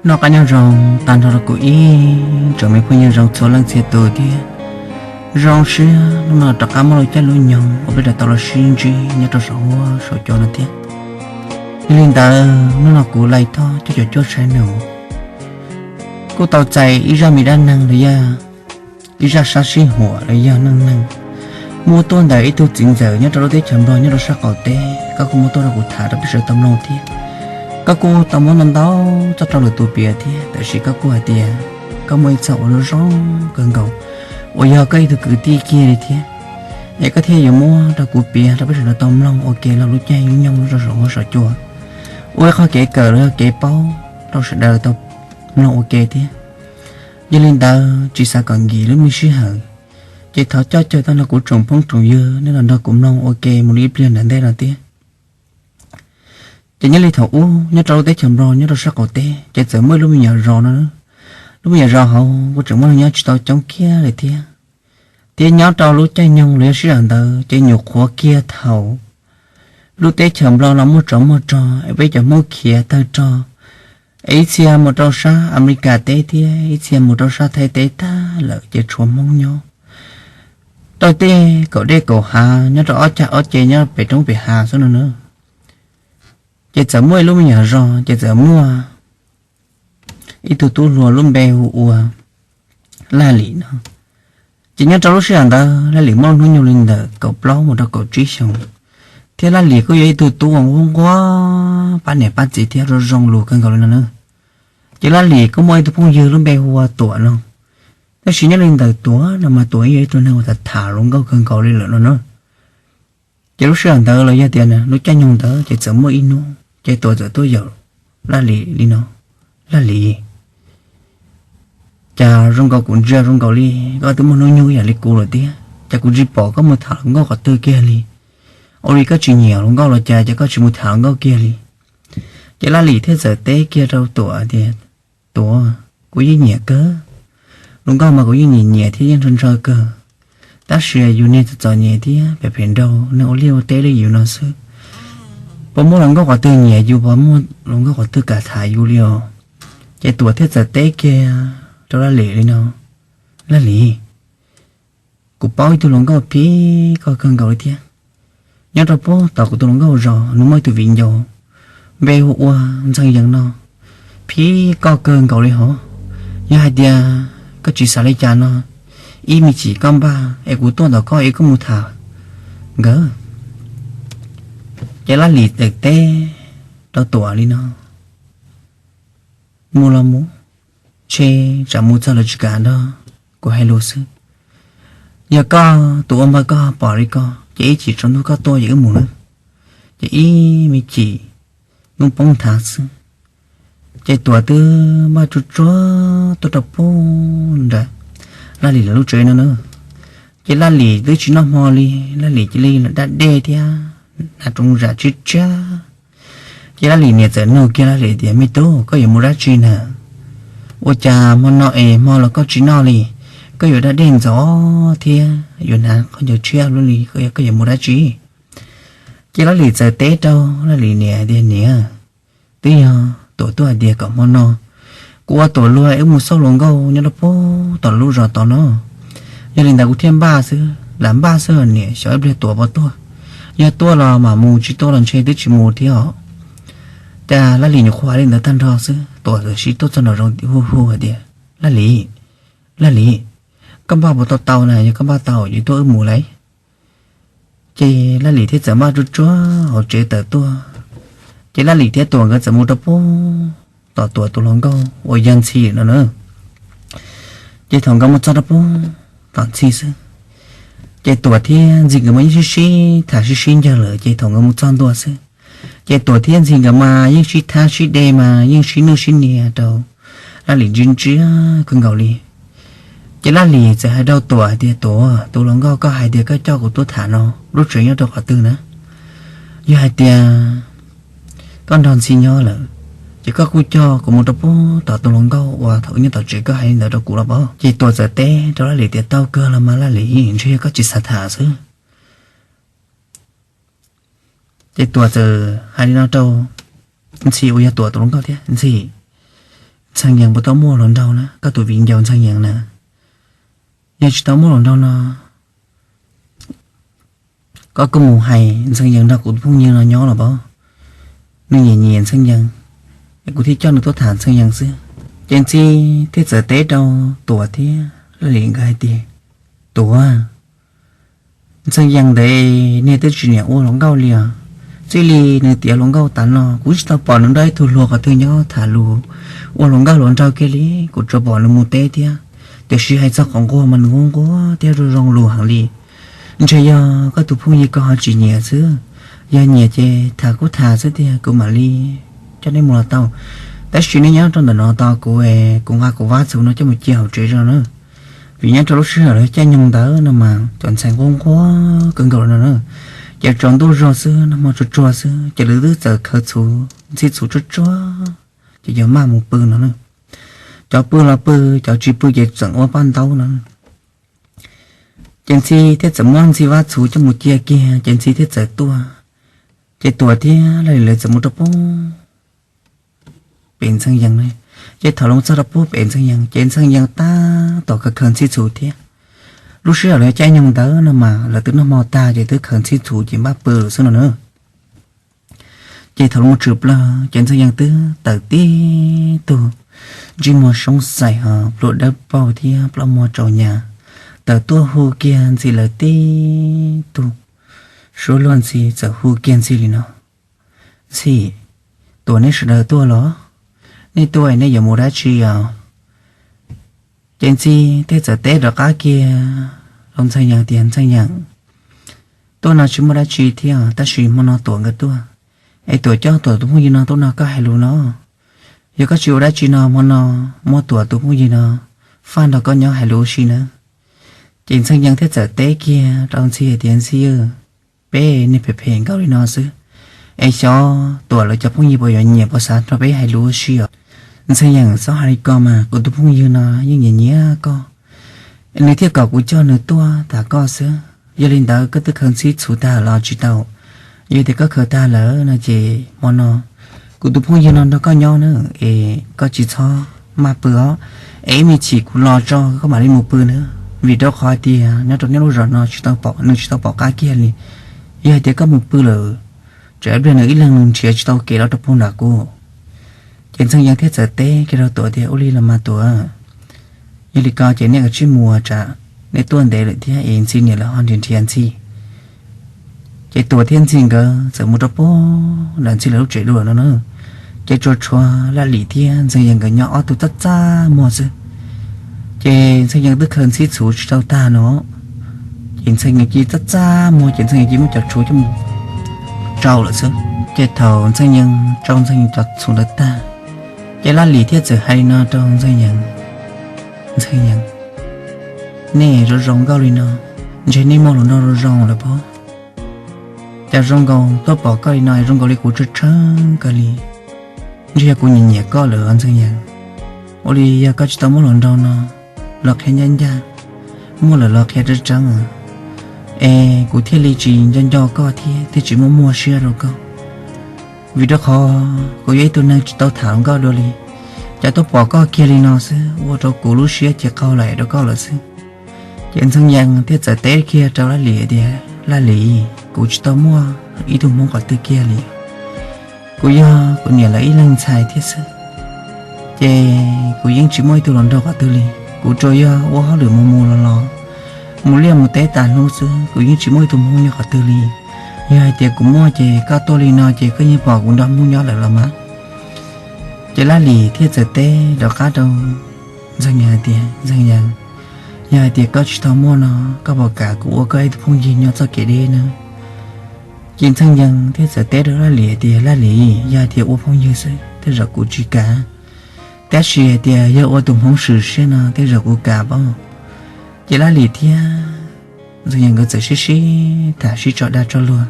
Noj qab nyob zoo tag nrho rau kuv ib tsoom me phooj ywg zoo txhua leej txhia tus thiab. Zoo siab hnub no rov qab muaj lub caij lub nyoog uas peb rov tau los sib ntsib nyob rau saum huab saum cua no thiab. Yog li ntawd hnub no kuv Laij Thoj Cuaj Caum Cuaj Tshai Num kuj tau txais ib zaj me dab neeg los yog ib zaj sab sib huam los yog neej neeg muaj tuaj ntawm ib tug txiv ntxawm nyob rau lub teb chaws Nplog nyob rau sab qaum teb. Koj kuj muab tuaj rau kuv tham rau peb sawv tau mloog thiab. Koj kuj tau muab ntau ntau txoj rau lwm tus piav thiab, tab sis koj kuj hais tias koj muaj ib txoj uas zoo zoo kawg nkaus uas yog koj ib tug kwv tij kiag li thiab, es koj thiaj yuav muab rau kuv piav rau peb sawv daws tau mloog ua ke los lub caij lub nyoog rau saum huab saum cua, ua ib qho kev kawm los yog kev paub rau sawv daws tau mloog ua ke thiab. Yog li ntawd tsis xav kom nkim lub me sij hawm, ces thov coj caw tag nrho kuv tsoom phooj tsoom ywg nej los nrog kuv mloog ua ke mus li ib pliag ntawm ntej no thiab. Ces nyob li thaum ub nyob rau lub teb chaws Nplog nyob rau sab qaum teb ces txawm muaj ib lub me nyuam zos no. Lub me nyuam zos hauv kuj tseem muaj neeg nyob tsis tau coob kiag li thiab. Thiab nyob rau lub caij nyoog los yog sij hawm ntawd ces nyuam qhuav kiag thaum lub teb chaws Nplog no muaj tsov muaj rog es peb cov Hmoob khiav tawg rog, es ib txhia mus rau sab Amelikas teb thiab ib txhia mus rau sab Thaib teb tag lawm ces tshuav Hmoob nyob rau tej kaum dej kaum hav nyob rau ob cag ob ce nyob pem roob pem hav xwb no na. Ces txawm muaj ib lub me nyuam zos ces txawm muaj ib tug tub hluas lub npe hu ua Laj Lim no. Ces nyob rau lub sij hawm ntawd Laj Lim muaj hnub nyoog li ntawm kaum plaub mus rau kaum tsib xyoos, thiab Laj Lim kuj yog ib tug tub uas nquag nquag pab niam pab txiv thiab zoo zoo lus kawg nkaus li no na. Ces Laj Lim kuj muaj ib tug phooj ywg lub npe hu ua Tuam no. Tab sis nyob li ntawm Tuam no mas Tuam yog ib tug neeg uas tham tham hluas nkauj kawg nkaus li lawm no na. Ces lub sij hawm ntawd los yog tias lub caij nyoog ntawd ces txawm muaj ib hnub ces Tuam txawm tuaj yaum Laj Lim li no: Laj Lim, cas zoo nkaus kuv ntsia zoo nkaus li koj twb muaj hnub nyoog ib yam li kuv lawm thiab, cas kuv tsis pom koj mus tham hluas nkauj qhov twg kiag li? Ua li koj tsis nyiam hluas nkauj los cas, cas koj tsis mus tham hluas nkauj kiag li? Ces Laj Lim thiaj txawm teb kiag rau Tuam tias: Tuam, kuv yeej nyiam kawg, hluas nkauj mas kuv yeej nyiam nyiam thiab yeej ntshaw ntshaw kawg, tab sis yus niag txom txom nyem thiab phem phem nraug, neeg ua liaj ua teb li yus no xwb, puas muaj hluas nkauj qhov twg nyiam yus, puas muaj hluas nkauj qhov twg kam tham yus li os? Ces Tuam thiaj txawm teb kiag rau Laj Lim li no: Laj Lim, kuv paub ib tug hluas nkauj phim koj kawg nkaus li thiab. Nyob rau puag tom kuv tus hluas nkauj zos nws muaj ib tug viv ncaus npe hu ua Ntxhee Yees no, phim koj kawg nkaus li hos. Yog hais tias koj tsis xav li cas no, ib me chim koj npaj es kuv tuaj ntawm koj es koj mus tham nkawd. Ces Laj Lim txawm teb rau Tuam li no: Mus los mus, ntshe tsam mus txog lawv tsis kam nrog kuv hais lus xwb. Yog koj tus ua npawg koj pom li ko ces ib chim tsaus ntuj koj tuaj ces wb mus nawb. Ces ib me chim hnub poob nthav xwb, ces Tuam twb npaj tsuag tsuag tuaj rau puag nram Laj Lim lawv lub tsev no na. Ces Laj Lim twb tsis noj hmo li, Laj Lim cia li daj dej thiab hnav rooj zam tshiab tshiab. Ces Laj Lim niam txawm nug kiag Laj Lim tias: Me tub, koj yuav mus dab tsi na? Ua cas hmo no es hmo los koj tsis noj li? Koj yuav daj dej ntxov thiab yuav hnav qhov ncauj tshiab luaj li, koj yuav mus dab tsi? Ces Laj Lim txawm teb rau Laj Lim niam tias: Niam, twb yog Tuam tuaj hais tias kom hmo no kuv ua Tuam luag wb mus xauj hluas nkauj nyob rau puag tom lub zos tod no. Yog li ntawd kuv thiaj npaj xwb, lam npaj xwb niam, xyov ib pliag Tuam puas tuaj. Yog tuaj los mam mus, tsis tuaj los ntshe twb tsis mus thiab os. Cas Laj Lim nyuam qhuav hais li ntawd tag nrho xwb, Tuam txawm sib tuaj txog nraum zoov hu hu hais tias: Laj Lim, Laj Lim, koj npaj puas tau tau na? Yog koj npaj tau ces tuaj wb mus lauj. Ces Laj Lim thiaj txawm npaj tsuag tsuag hauv tsev tawm tuaj. Ces Laj Lim thiab Tuam nkawd txawm mus rau puag tom Tuam tus hluas nkauj uas yog Ntxhi no na. Ces thaum nkawd mus txog rau puag tom Ntxhi xwb, ces Tuam thiab Ntxhi nkawd mas yeej sib sib tham sib sib ncawg lawm. Ces thaum nkawd mus txog ntua xwb, ces Tuam thiab Ntxhi nkawd mas yeej sib thab sib de mas yeej sib nuj sib nias rau Laj Lim ntsia ntsia kawg nkaus li. Ces Laj Lim txawm hais rau Tuam hais tias: Tuam, tus hluas nkauj koj hais tias koj coj kuv tuaj tham no lub tsev nyob rau qhov twg na? Yog hais tias koj nrog Ntxhi nyob lawm, ces koj kuj coj kuv mus rau puag tom tus hluas nkauj uas thaum wb nyob tom tsev koj hais li ntawd rau kuv los pob. Ces Tuam txawm teb rau Laj Lim tias: Tau kawg los mas Laj Lim, ntshe yog koj tsis xav tham xwb. Ces Tuam txawm hais li no rau Ntxhi uas yog Tuam tus hluas nkauj thiab: Ntxhi, Ntxhee Yees puas tau muaj hluas nraug na, koj tus viv ncaus Ntxhee Yees na? Yog tsis tau muaj hluas nraug no, koj kuj mus hais Ntxhee Yees nrog kuv tus phooj ywg no nyob los pab. Nws nyiam nyiam Ntxhee Yees, es kuv thiaj coj nws tuaj tham Ntxhee Yees xwb. Ces Ntxhi thiaj txawm teb rau Tuam thiab Laj Lim nkawd hais tias, Tuam, Ntxhee Yees ntawd niag twb tsis nyiam ua hluas nkauj li os. Txij li nws tiav hluas nkauj tas no kuv tsis tau pom nws nrog ib tug hluas qhov twg nyob tham lus ua hluas nkauj hluas nraug kiag li. Kuv tsuas pom nws mus teb thiab, tiam sis hais txog qhov nquag mas nws nquag nquag thiab zoo zoo lus heev li. Ntshe yog koj tus phooj ywg koj ho tsis nyiam xwb. Yog nyiam ces tham kuj tham xwb tiag, kuv mam li coj neb mus los tau. Tab sis neb nyob rau ntawm no tos kuv, kuv nqa kuv vab txhuv no coj mus cia hauv tsev zog na. Vim nyob rau lub sij hawm lawv caij nyoog ntawd no mas cov ntxhais nquag nquag kawg nkaus no na. Ces tsaus ntuj zog xwb, nag hmo tsuag tsuag xwb ces lawv twb txawm khaws txhuv, ntxhi txhuv tsuag tsuag, ces yog maj mus pw no na. Cov pw los pw, cov tsis pw ces tseem ua paj ntaub no. Ces Ntxhi thiaj txawm muab Ntxhi vab txhuv coj mus cia kiag ces Ntxhi thiaj txawm tuaj. Ces Tuam thiab Laj Lim lawv txawm mus rau pem Ntxhee Yees. Ces thaum lawv txog rau pem Ntxhee Yees ces Ntxhee Yees tab tom khaws khaws Ntxhi txhuv thiab. Lub sij hawm lawv caij nyoog ntawd no mas lawv twb noj hmo tag ces twb khaws Ntxhi txhuv ces npaj pw lawm xwb no na. Ces thaum lawv mus tshwm plaws ces Ntxhee Yees twb tawm tib tug ntsej muag soob xais ho plua dawb paug thiab plaub muag tsaus nyas, tawm tuaj hu kiag Ntxhi lawv tib tug. Suab luag Ntxhi txawm hu kiag Ntxhi li no, Ntxhi, Tuam, neb sawv daws tuaj los? Nej tuaj nej yuav mus dab tsi os? Ces Ntxhi thiaj txawm teb rov qab kiag rau Ntxhee Yees tias, Ntxhee Yees, tuaj no tsis muaj dab tsi thiab tab sis hmo no Tuam nkawd tuaj, es Tuam coj Tuam tus phooj ywg no tuaj nrog koj hais lus no. Yog koj tsis ua dab tsi no hmo no muab Tuam tus phooj ywg no faj nrog koj nyob hais lus ua si nawb. Ces Ntxhee Yees thiaj txawm teb kiag rau Ntxhi hais tias, Ntxhi, peb niag phem phem nkaus li no xwb, es xyov Tuam lawv cov phooj ywg puas yuav nyiam puas xav nrog peb hais lus ua si os? Ntxhee Yees, txhob hais li ko mas, kuv tus phooj ywg no yeej nyiam nyiam koj, nws thiaj kom kuv coj nws tuaj tham koj xwb. Yog li ntawd koj twb khaws Ntxhi txhuv tag los tsis tau? Yog tias koj khaws tag lawm no ces hmo no kuv tus phooj ywg no nrog koj nyob na, es koj tsis txhob maj pw os, es ib me chim kuv los tso koj mam li mus pw na. Vim rau qhov tias nyob rau nej lub zos no tsis tau pom, nws tsis tau pom qab kiag li. Yog hais tias koj mus pw lawm, tsam ib pliag nws ib leeg nws nrhiav tsis tau kev los rau puag nram kuv. Ces Ntxhee Yees thiaj txawm teb kiag rau Tuam tias, Ua li los mas Tuam, yog li ko ces nej kav tsij mus, tsam nej tuaj ntev lawm thiab es Ntxhi niam lawv ho nrhiav nrhiav Ntxhi. Ces Tuam thiab Ntxhi nkawd txawm mus rau puag nram Ntxhi lawv lub tsev dua no na. Ces tsuas tshuav Laj Lim thiab Ntxhee Yees nkawd nyob ob tug txaj txaj muag xwb. Ces Ntxhee Yees twb khaws Ntxhi txhuv tsis tau tag no, ces Ntxhee Yees cia txaj txaj muag ces Ntxhee Yees cia muab cov txhuv coj mus tsau lawm xwb. Ces thaum Ntxhee Yees tsau Ntxhee Yees cov txhuv ntawd tag, ces Laj Lim thiaj txawm hais li no rau Ntxhee Yees, Ntxhee Yees, nej zoo zoo nkauj li no, ntshe nej muaj hluas nraug zoo zoo lawm pob. Cas zoo nkaus tuaj pom koj li no zoo nkaus li kuv tshee tshee kawg li. Ntshe yog kuv nyiam nyiam koj lawm Ntxhee Yees. Ua li yog koj tsis tau muaj hluas nraug no los qhia ncaj ncaj, muaj lawm los qhia tseeb tseeb, es kuv thiaj li tsis nco nco koj thiab thiaj tsis muaj muaj siab rau koj. Vim rau qhov kuv yog ib tug neeg tsis tau tham hluas nkauj dua li, cas tuaj pom koj kiag li no xwb ua rau kuv lub siab cia qaug lawm rau koj lawm xwb. Ces Ntxhee Yees thiaj txawm teb kiag rau Laj Lim tias, Laj Lim, kuv tsis tau muaj ib tug hmoob qhov twg kiag li. Kuv yog kuv niam lawv ib leeg ntxhais thiab xwb, ces kuv yeej tsis muaj ib tug hluas nraug qhov twg li. Kuv tsuas yog ua hauj lwm mus mus los los, mus liaj mus teb tas hnub xwb, kuv yeej tsis muaj ib tug hmoob nyob qhov twg li. Yog hais tias kuv muaj ces koj tuaj li no ces koj yeej pom kuv nrog hmoob nyob lawm los mas. Ces Laj Lim thiaj txawm teb rov qab rau Ntxhee Yees hais tias, Ntxhee Yees, yog hais tias koj tsis tau muaj no, koj puas kam kuv ua koj ib tug phooj ywg nyob txoj kev deb na? Ces Ntxhee Yees thiaj txawm teb rau Laj Lim hais tias, Laj Lim, yog hais tias ua phooj ywg xwb tej zaum kuv tsis kam, tab sis hais tias yog ua tus hmoob swm siab no tej zaum kuv kam pob. Ces Laj Lim thiab Ntxhee Yees nkawd txawm sib sib tham sib tso dag tso luag.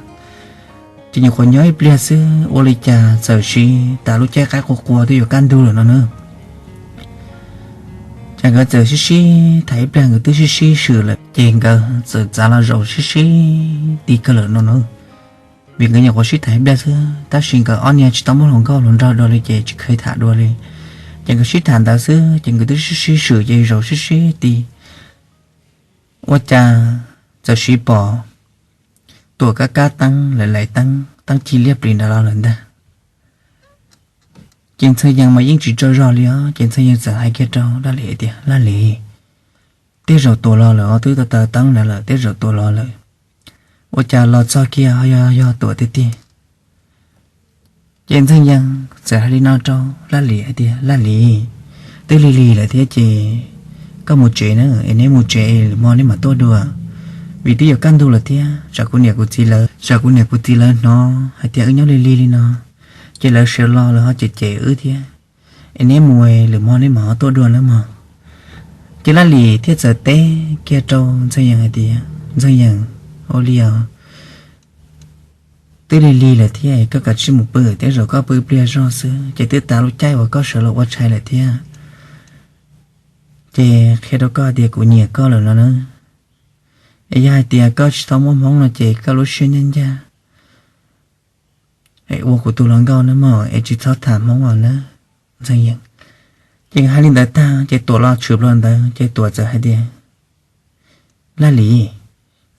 Ces nyuam qhuav nyob ib pliag xwb ua li cas txawm siv tas lub caij qaib qua qua twb yuav kaj ntug lawm no na. Ces nkawd txawm sib sib tham ib pliag nkawd twb sib sib swm lawm ces nkawd txawm txav los zaum sib sib ti kawg lawm no na. Vim nkawd nyuam qhuav sib tham ib pliag xwb tab sis nkawd ob niag tsis tau muaj hluas nkauj hluas nraug dua li ces tsis kheev tham dua li. Ces nkawd sib tham ntawd xwb ces nkawd twb sib sib swm ces zaum sib sib ti, ua cas txawm sis pom Tuam kab kab teeb lawv lais teeb teeb ci liab plis ntawd los lawm ntag. Ces Ntxhee Yees mas yeej tsis tsaug zog li os, ces Ntxhee Yees txawm hais kiag rau Laj Lim tias, Laj Lim, tej zaum Tuam los lawm os, twb tau taws teeb ntawd lawm, tej zaum Tuam los lawm. Ua cas los txog kiag ho yog yog Tuam tiag tiag. Ces Ntxhee Yees txawm hais li no rau Laj Lim hais tias, Laj Lim, twb lig lig lawm thiab ces koj mus tsev na, es neb mus tsev es lwm hmo neb mam tuaj dua, vim twb yuav kaj ntug lawm thiab, tsam kuv niam kuv txiv lawv, tsam kuv niam kuv txiv lawv hnov hais tias wb nyob lig lig li no, ces lawv sawv los lawv ho cem cem wb thiab. Es neb mus es lwm hmo neb mam ho tuaj dua nawb mog. Ces Laj Lim thiaj txawm teb kiag rau Ntxhee Yees hais tias, Ntxhee Yees, ua li os, twb lig lig lawm thiab, koj kav tsij mus pw, tej zaum koj pw pliag zog xwb ces twb tas lub caij uas koj sawv los ua tshais lawm thiab. Ces qhia rau koj tias kuv nyiam koj lawm no na. Es yog hais tias koj tsis tau muaj hmoob no ces koj lub siab ncaj ncaj es ua kuv tus hluas nkauj nawb mog, es tsis txhob tham hmoob os nawb, Ntxhee Yees. Ces hais li ntawd tag ces Tuam los tshwm plaws ntawd ces Tuam txawm hais tias, Laj Lim,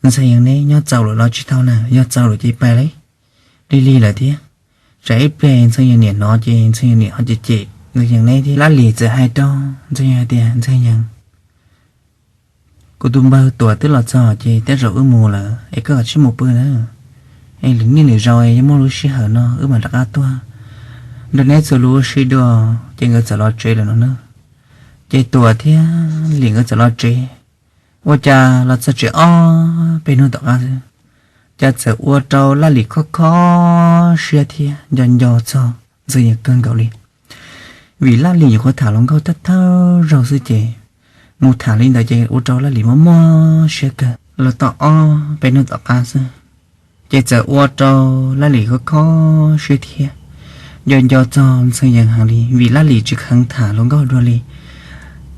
Ntxhee Yees neb nyob txaus lawm los tsis tau na, yog txaus lawm ces pais lauj, lig lig lawm thiab, tsam ib pliag Ntxhee Yees niam hnov ces Ntxhee Yees niam ho cem cem Ntxhee Yees neb thiab. Laj Lim txawm hais rau Ntxhee Yees hais tias, Ntxhee Yees, kuv tus npawg Tuam twb los txog ces tej zaum wb mus lawm es koj kav tsij mus pw na, es lwm niaj lwm zaus es yog muaj lub sij hawm no wb mam rov qab tuaj nrog neb txuas lus ua si dua. Ces nkawd txawm los tsev lawm no na. Ces Tuam thiab Lim nkawd txawm los tsev, ua cas los txog tsev ob peb hnub tom qab xwb, cas txawm ua rau Laj Lim khob khob siab thiab nco nco txog Ntxhee Yees kawg nkaus li. Vim Laj Lim nyuam qhuav tham hluas nkauj thawj thawj zaug xwb ces mus tham li ntawd ces ua rau Laj Lim muaj muaj siab kawg. Los tau ob peb hnub tom qab xwb, ces txawm ua rau Laj Lim khob khob siab thiab nco nco txog Ntxhee Yees heev li vim Laj Lim tsis kheev tham hluas nkauj dua li.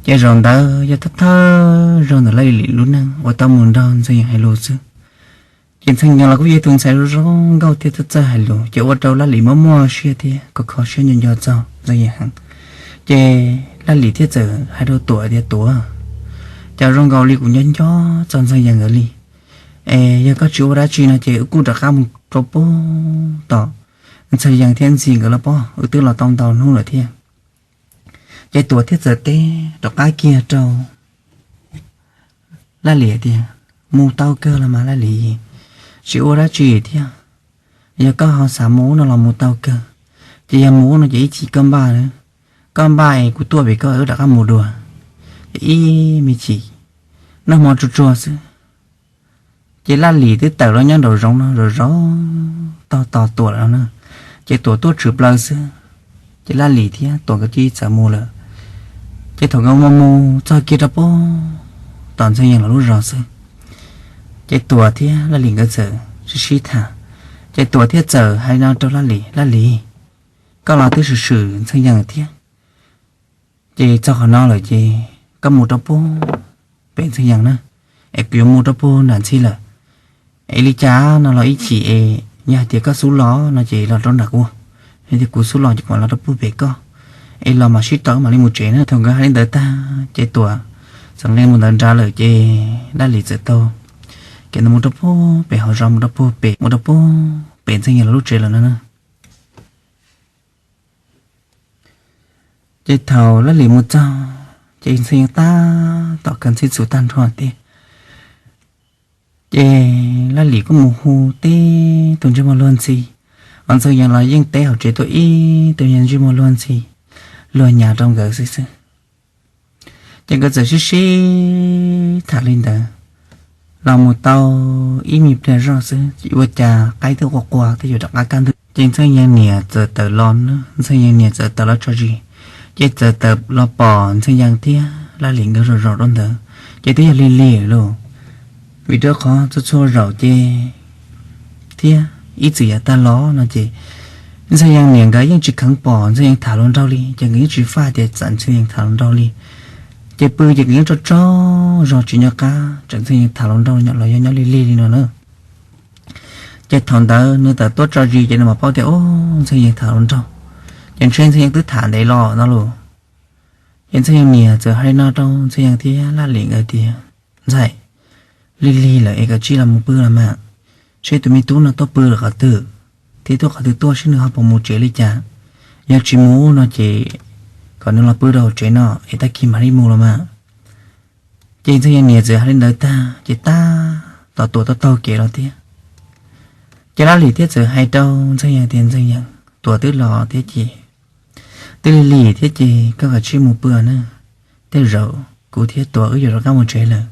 Ces zaum ntawd yog thawj thawj zaug ntawm Laj Lim lub neej uas tau mus nrog Ntxhee Yees hais lus xwb. Ces Ntxhee Yees los kuj yog tus ntxhais zoo nkauj thiab txawj txawj hais lus ces ua rau Laj Lim muaj muaj siab thiab khov kho siab nco nco txog Ntxhee Yees heev. Ces Laj Lim thiaj txawm hais rau Tuam tias, Tuam, cas zoo nkaus li kuv nco nco txog Ntxhee Yees nkawd li. Es yog koj tsis ua dab tsi no ces wb kuj rov qab mus rau puag tom Ntxhee Yees thiab Ntxhi nkawd lawm pob, wb twb los tau ntau hnub lawm thiab. Ces Tuam thiaj txawm teb rov qab kiag rau Laj Lim tias, Mus tau kawg los mas Laj Lim, tsis ua dab tsi thiab. Yog koj ho xav mus no los mus tau kawg. Ces yog mus no ces ib chim koj npaj, koj npaj es kuv tuaj pem koj wb rov qab mus dua. Ces ib me chim noj hmo tsuag tsuag xwb, ces Laj Lim twb tawm los nyob nraum zoov no zov zov tog tos Tuam lawm no na. Ces Tuam tuaj tshwm plaws xwb, ces Laj Lim thiab Tuam nkawd cia li txawm mus lawm. Ces thaum nkawd mus mus txog kiag rau puag tom Ntxhee Yees lawv lub zos xwb, ces Tuam thiab Laj Lim nkawd txawm sib sib tham. Ces Tuam thiaj txawm hais no rau Laj Lim, Laj Lim, koj los twb swm swm Ntxhee Yees thiab. Ces txog qhov no lawm ces koj mus rau puag pem Ntxhee Yees na, es kuv yuav mus rau puag nram Ntxhi lawm. Es li cas no los ib chim es yog hais tias koj xub los no ces los rau nram kuv, yog tias kuv xub los ces kuv mam los rau puag pem koj, es los mam sib tau mam li mus tsev na. Thaum nkawd hais li ntawd tag ces Tuam txawm nqis mus ntawd nrad lawm ces Laj Lim txawm taug kev ntawd mus rau puag pem hauv zos, mus rau puag pem, mus rau puag pem Ntxhee Yees lawv lub tsev lawm no na. Ces thaum Laj Lim mus txog ces Ntxhee Yees tab tom khaws ntxhib txhuv tag nrho tiag. Ces Laj Lim kuj mus hu tib tug ntsej muag luag ntxhi, ho Ntxhee Yees los yeej teb hauv tsev tuaj ib tug ntsej muag luag ntxhi, luag nyav rau nkawd xwb xwb. Ces nkawd txawm sib sib tham li ntawd los mus tau ib me pliag zoj xwb ces ua cas qaib twb qua qua twb yuav rov qab kaj ntug. Ces Ntxhee Yees niam txawm tawm los, Ntxhee Yees niam txawm tawm los tso zis, ces txawm tawm los pom Ntxhee Yees thiab Laj Lim nkawd zaum zaum rau ntawd, ces twb yog lig lig lawm lauj, vim rau qhov txhua txhua zaum ces thiab ib txwm yav tag los no ces Ntxhee Yees niam nkawd yeej tsis kheev pom Ntxhee Yees tham hluas nraug li, ces nkawd yeej tsis faj tias txawm Ntxhee Yees tham hluas nraug li. Ces pw ces nkawd yeej tsaug tsaug zog tsis nco qab txawm Ntxhee Yees tham hluas nraug los yog nyob lig lig li no na. Ces thaum ntawd nws tawm tuaj tso zis ces nws mam paub tias, o, Ntxhee Yees tham hluas nraug. Ces ntshe Ntxhee Yees twb tham ntev los no lauj. Ces Ntxhee Yees niam txawm hais li no rau Ntxhee Yees thiab Laj Lim nkawd tias, Ntxhais, lig lig lawm es koj cia li los mus pw los mas, seb tus me tub no tuaj pw lawm qhov twg, thiab tuaj qhov twg tuaj, seb nws ho puas mus tsev li cas. Yog tsis mus no ces kom nws los pw rau hauv tsev no es tag kis mam li mus los mas. Ces Ntxhee Yees niam txawm hais li ntawd tag ces tab tom Tuam taug taug kev los thiab. Ces Laj Lim thiaj txawm hais rau Ntxhee Yees tias, Ntxhee Yees, Tuam twb los thiab ces twb lig lig thiab ces koj kav tsij mus pw nawb. Tej zaum kuv thiab Tuam wb yuav rov qab mus tsev lawm,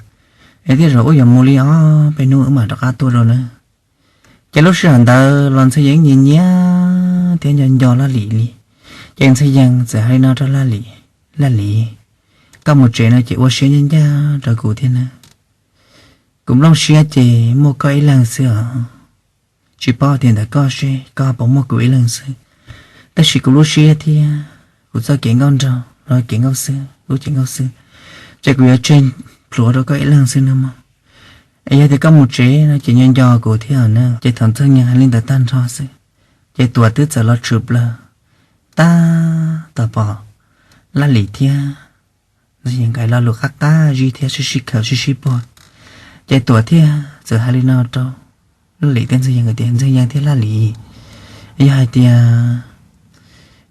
es tej zaum wb yuav mus li ob peb hnub wb mam rov qab tuaj rau nawb. Ces lub sij hawm ntawd los Ntxhee Yees nyiam nyiam thiab nco nco Laj Lim li. Ces Ntxhee Yees txawm hais li no rau Laj Lim, Laj Lim, koj mus tsev no ces ua siab ncaj ncaj rau kuv thiab nawb. Kuv nplooj siab ces muaj koj ib leeg xwb os. Tsis paub tias ntawm koj seb koj puas muaj kuv ib leeg xwb, tab sis kuv lub siab thiab kuv txoj kev nkauj nraug los kev nkauj xwb, lub cev nkauj xwb, ces kuv yuav tseg plhuav rau koj ib leeg xwb nawb mog. Es yog tias koj mus tsev no ces nco nco kuv thiab nawb. Ces thaum Ntxhee Yees hais li ntawd tag nrho xwb, ces Tuam twb txawm los tshwm plaws tab tom pom Laj Lim thiab Ntxhee Yees nkawd lo lus qab qab zib thiab sib sib khaws sib sib puag. Ces Tuam thiaj txawm hais li no rau Laj Lim thiab Ntxhee Yees tias, Ntxhee Yees thiab Laj Lim, yog hais tias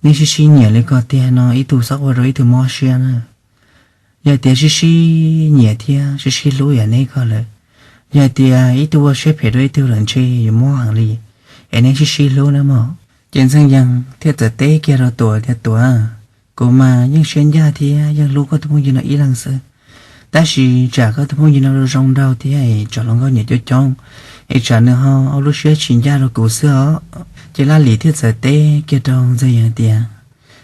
nej sib sib nyiam li ko tiag no ib tug xob ua rau ib tug mob siab na. Yog tias sib sib nyiam thiab sib sib hlub yam neb ko lawm, yog hais tias ib tug ua siab phem rau ib tug lawm ntshe yuav mob heev li, es neb sib sib hlub nawb mog. Ces Ntxhee Yees thiaj txawm teb kiag rau Tuam tias, Tuam, kuv mas yeej siab ncaj thiab yeej hlub koj tus phooj ywg no ib leeg xwb, tab sis tsam koj tus phooj ywg no zoo nraug thiab es tsam hluas nkauj nyiam coob coob, es tsam nws ho ua lub siab tsis ncaj rau kuv xwb os. Ces Laj Lim thiaj txawm teb kiag rau Ntxhee Yees tias,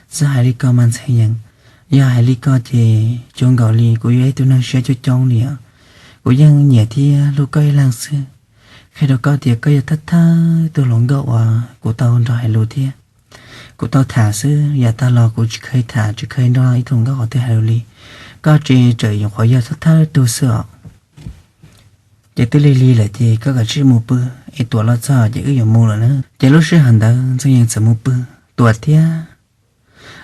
Txhob hais li ko mas Ntxhee Yees, yog hais li ko ces cuag nkaus li kuv yog ib tug neeg siab coob coob li os. Kuv yeej nyiam thiab hlub koj ib leeg xwb. Qhia rau koj tias koj yog thawj thawj tug hluas nkauj uas kuv tau nrog hais lus thiab kuv tau tham xwb, yav tag los kuv tsis kheev tham tsis kheev nrog ib tug hluas nkauj qhov twg hais lus li. Koj ces tseem nyuam qhuav yog thawj thawj tug xwb os. Ces twb lig lig lawm ces koj kav tsij mus pw, es Tuam los txog ces wb yuav mus lawm na. Ces lub sij hawm ntawd Ntxhee Yees txawm mus pw, Tuam thiab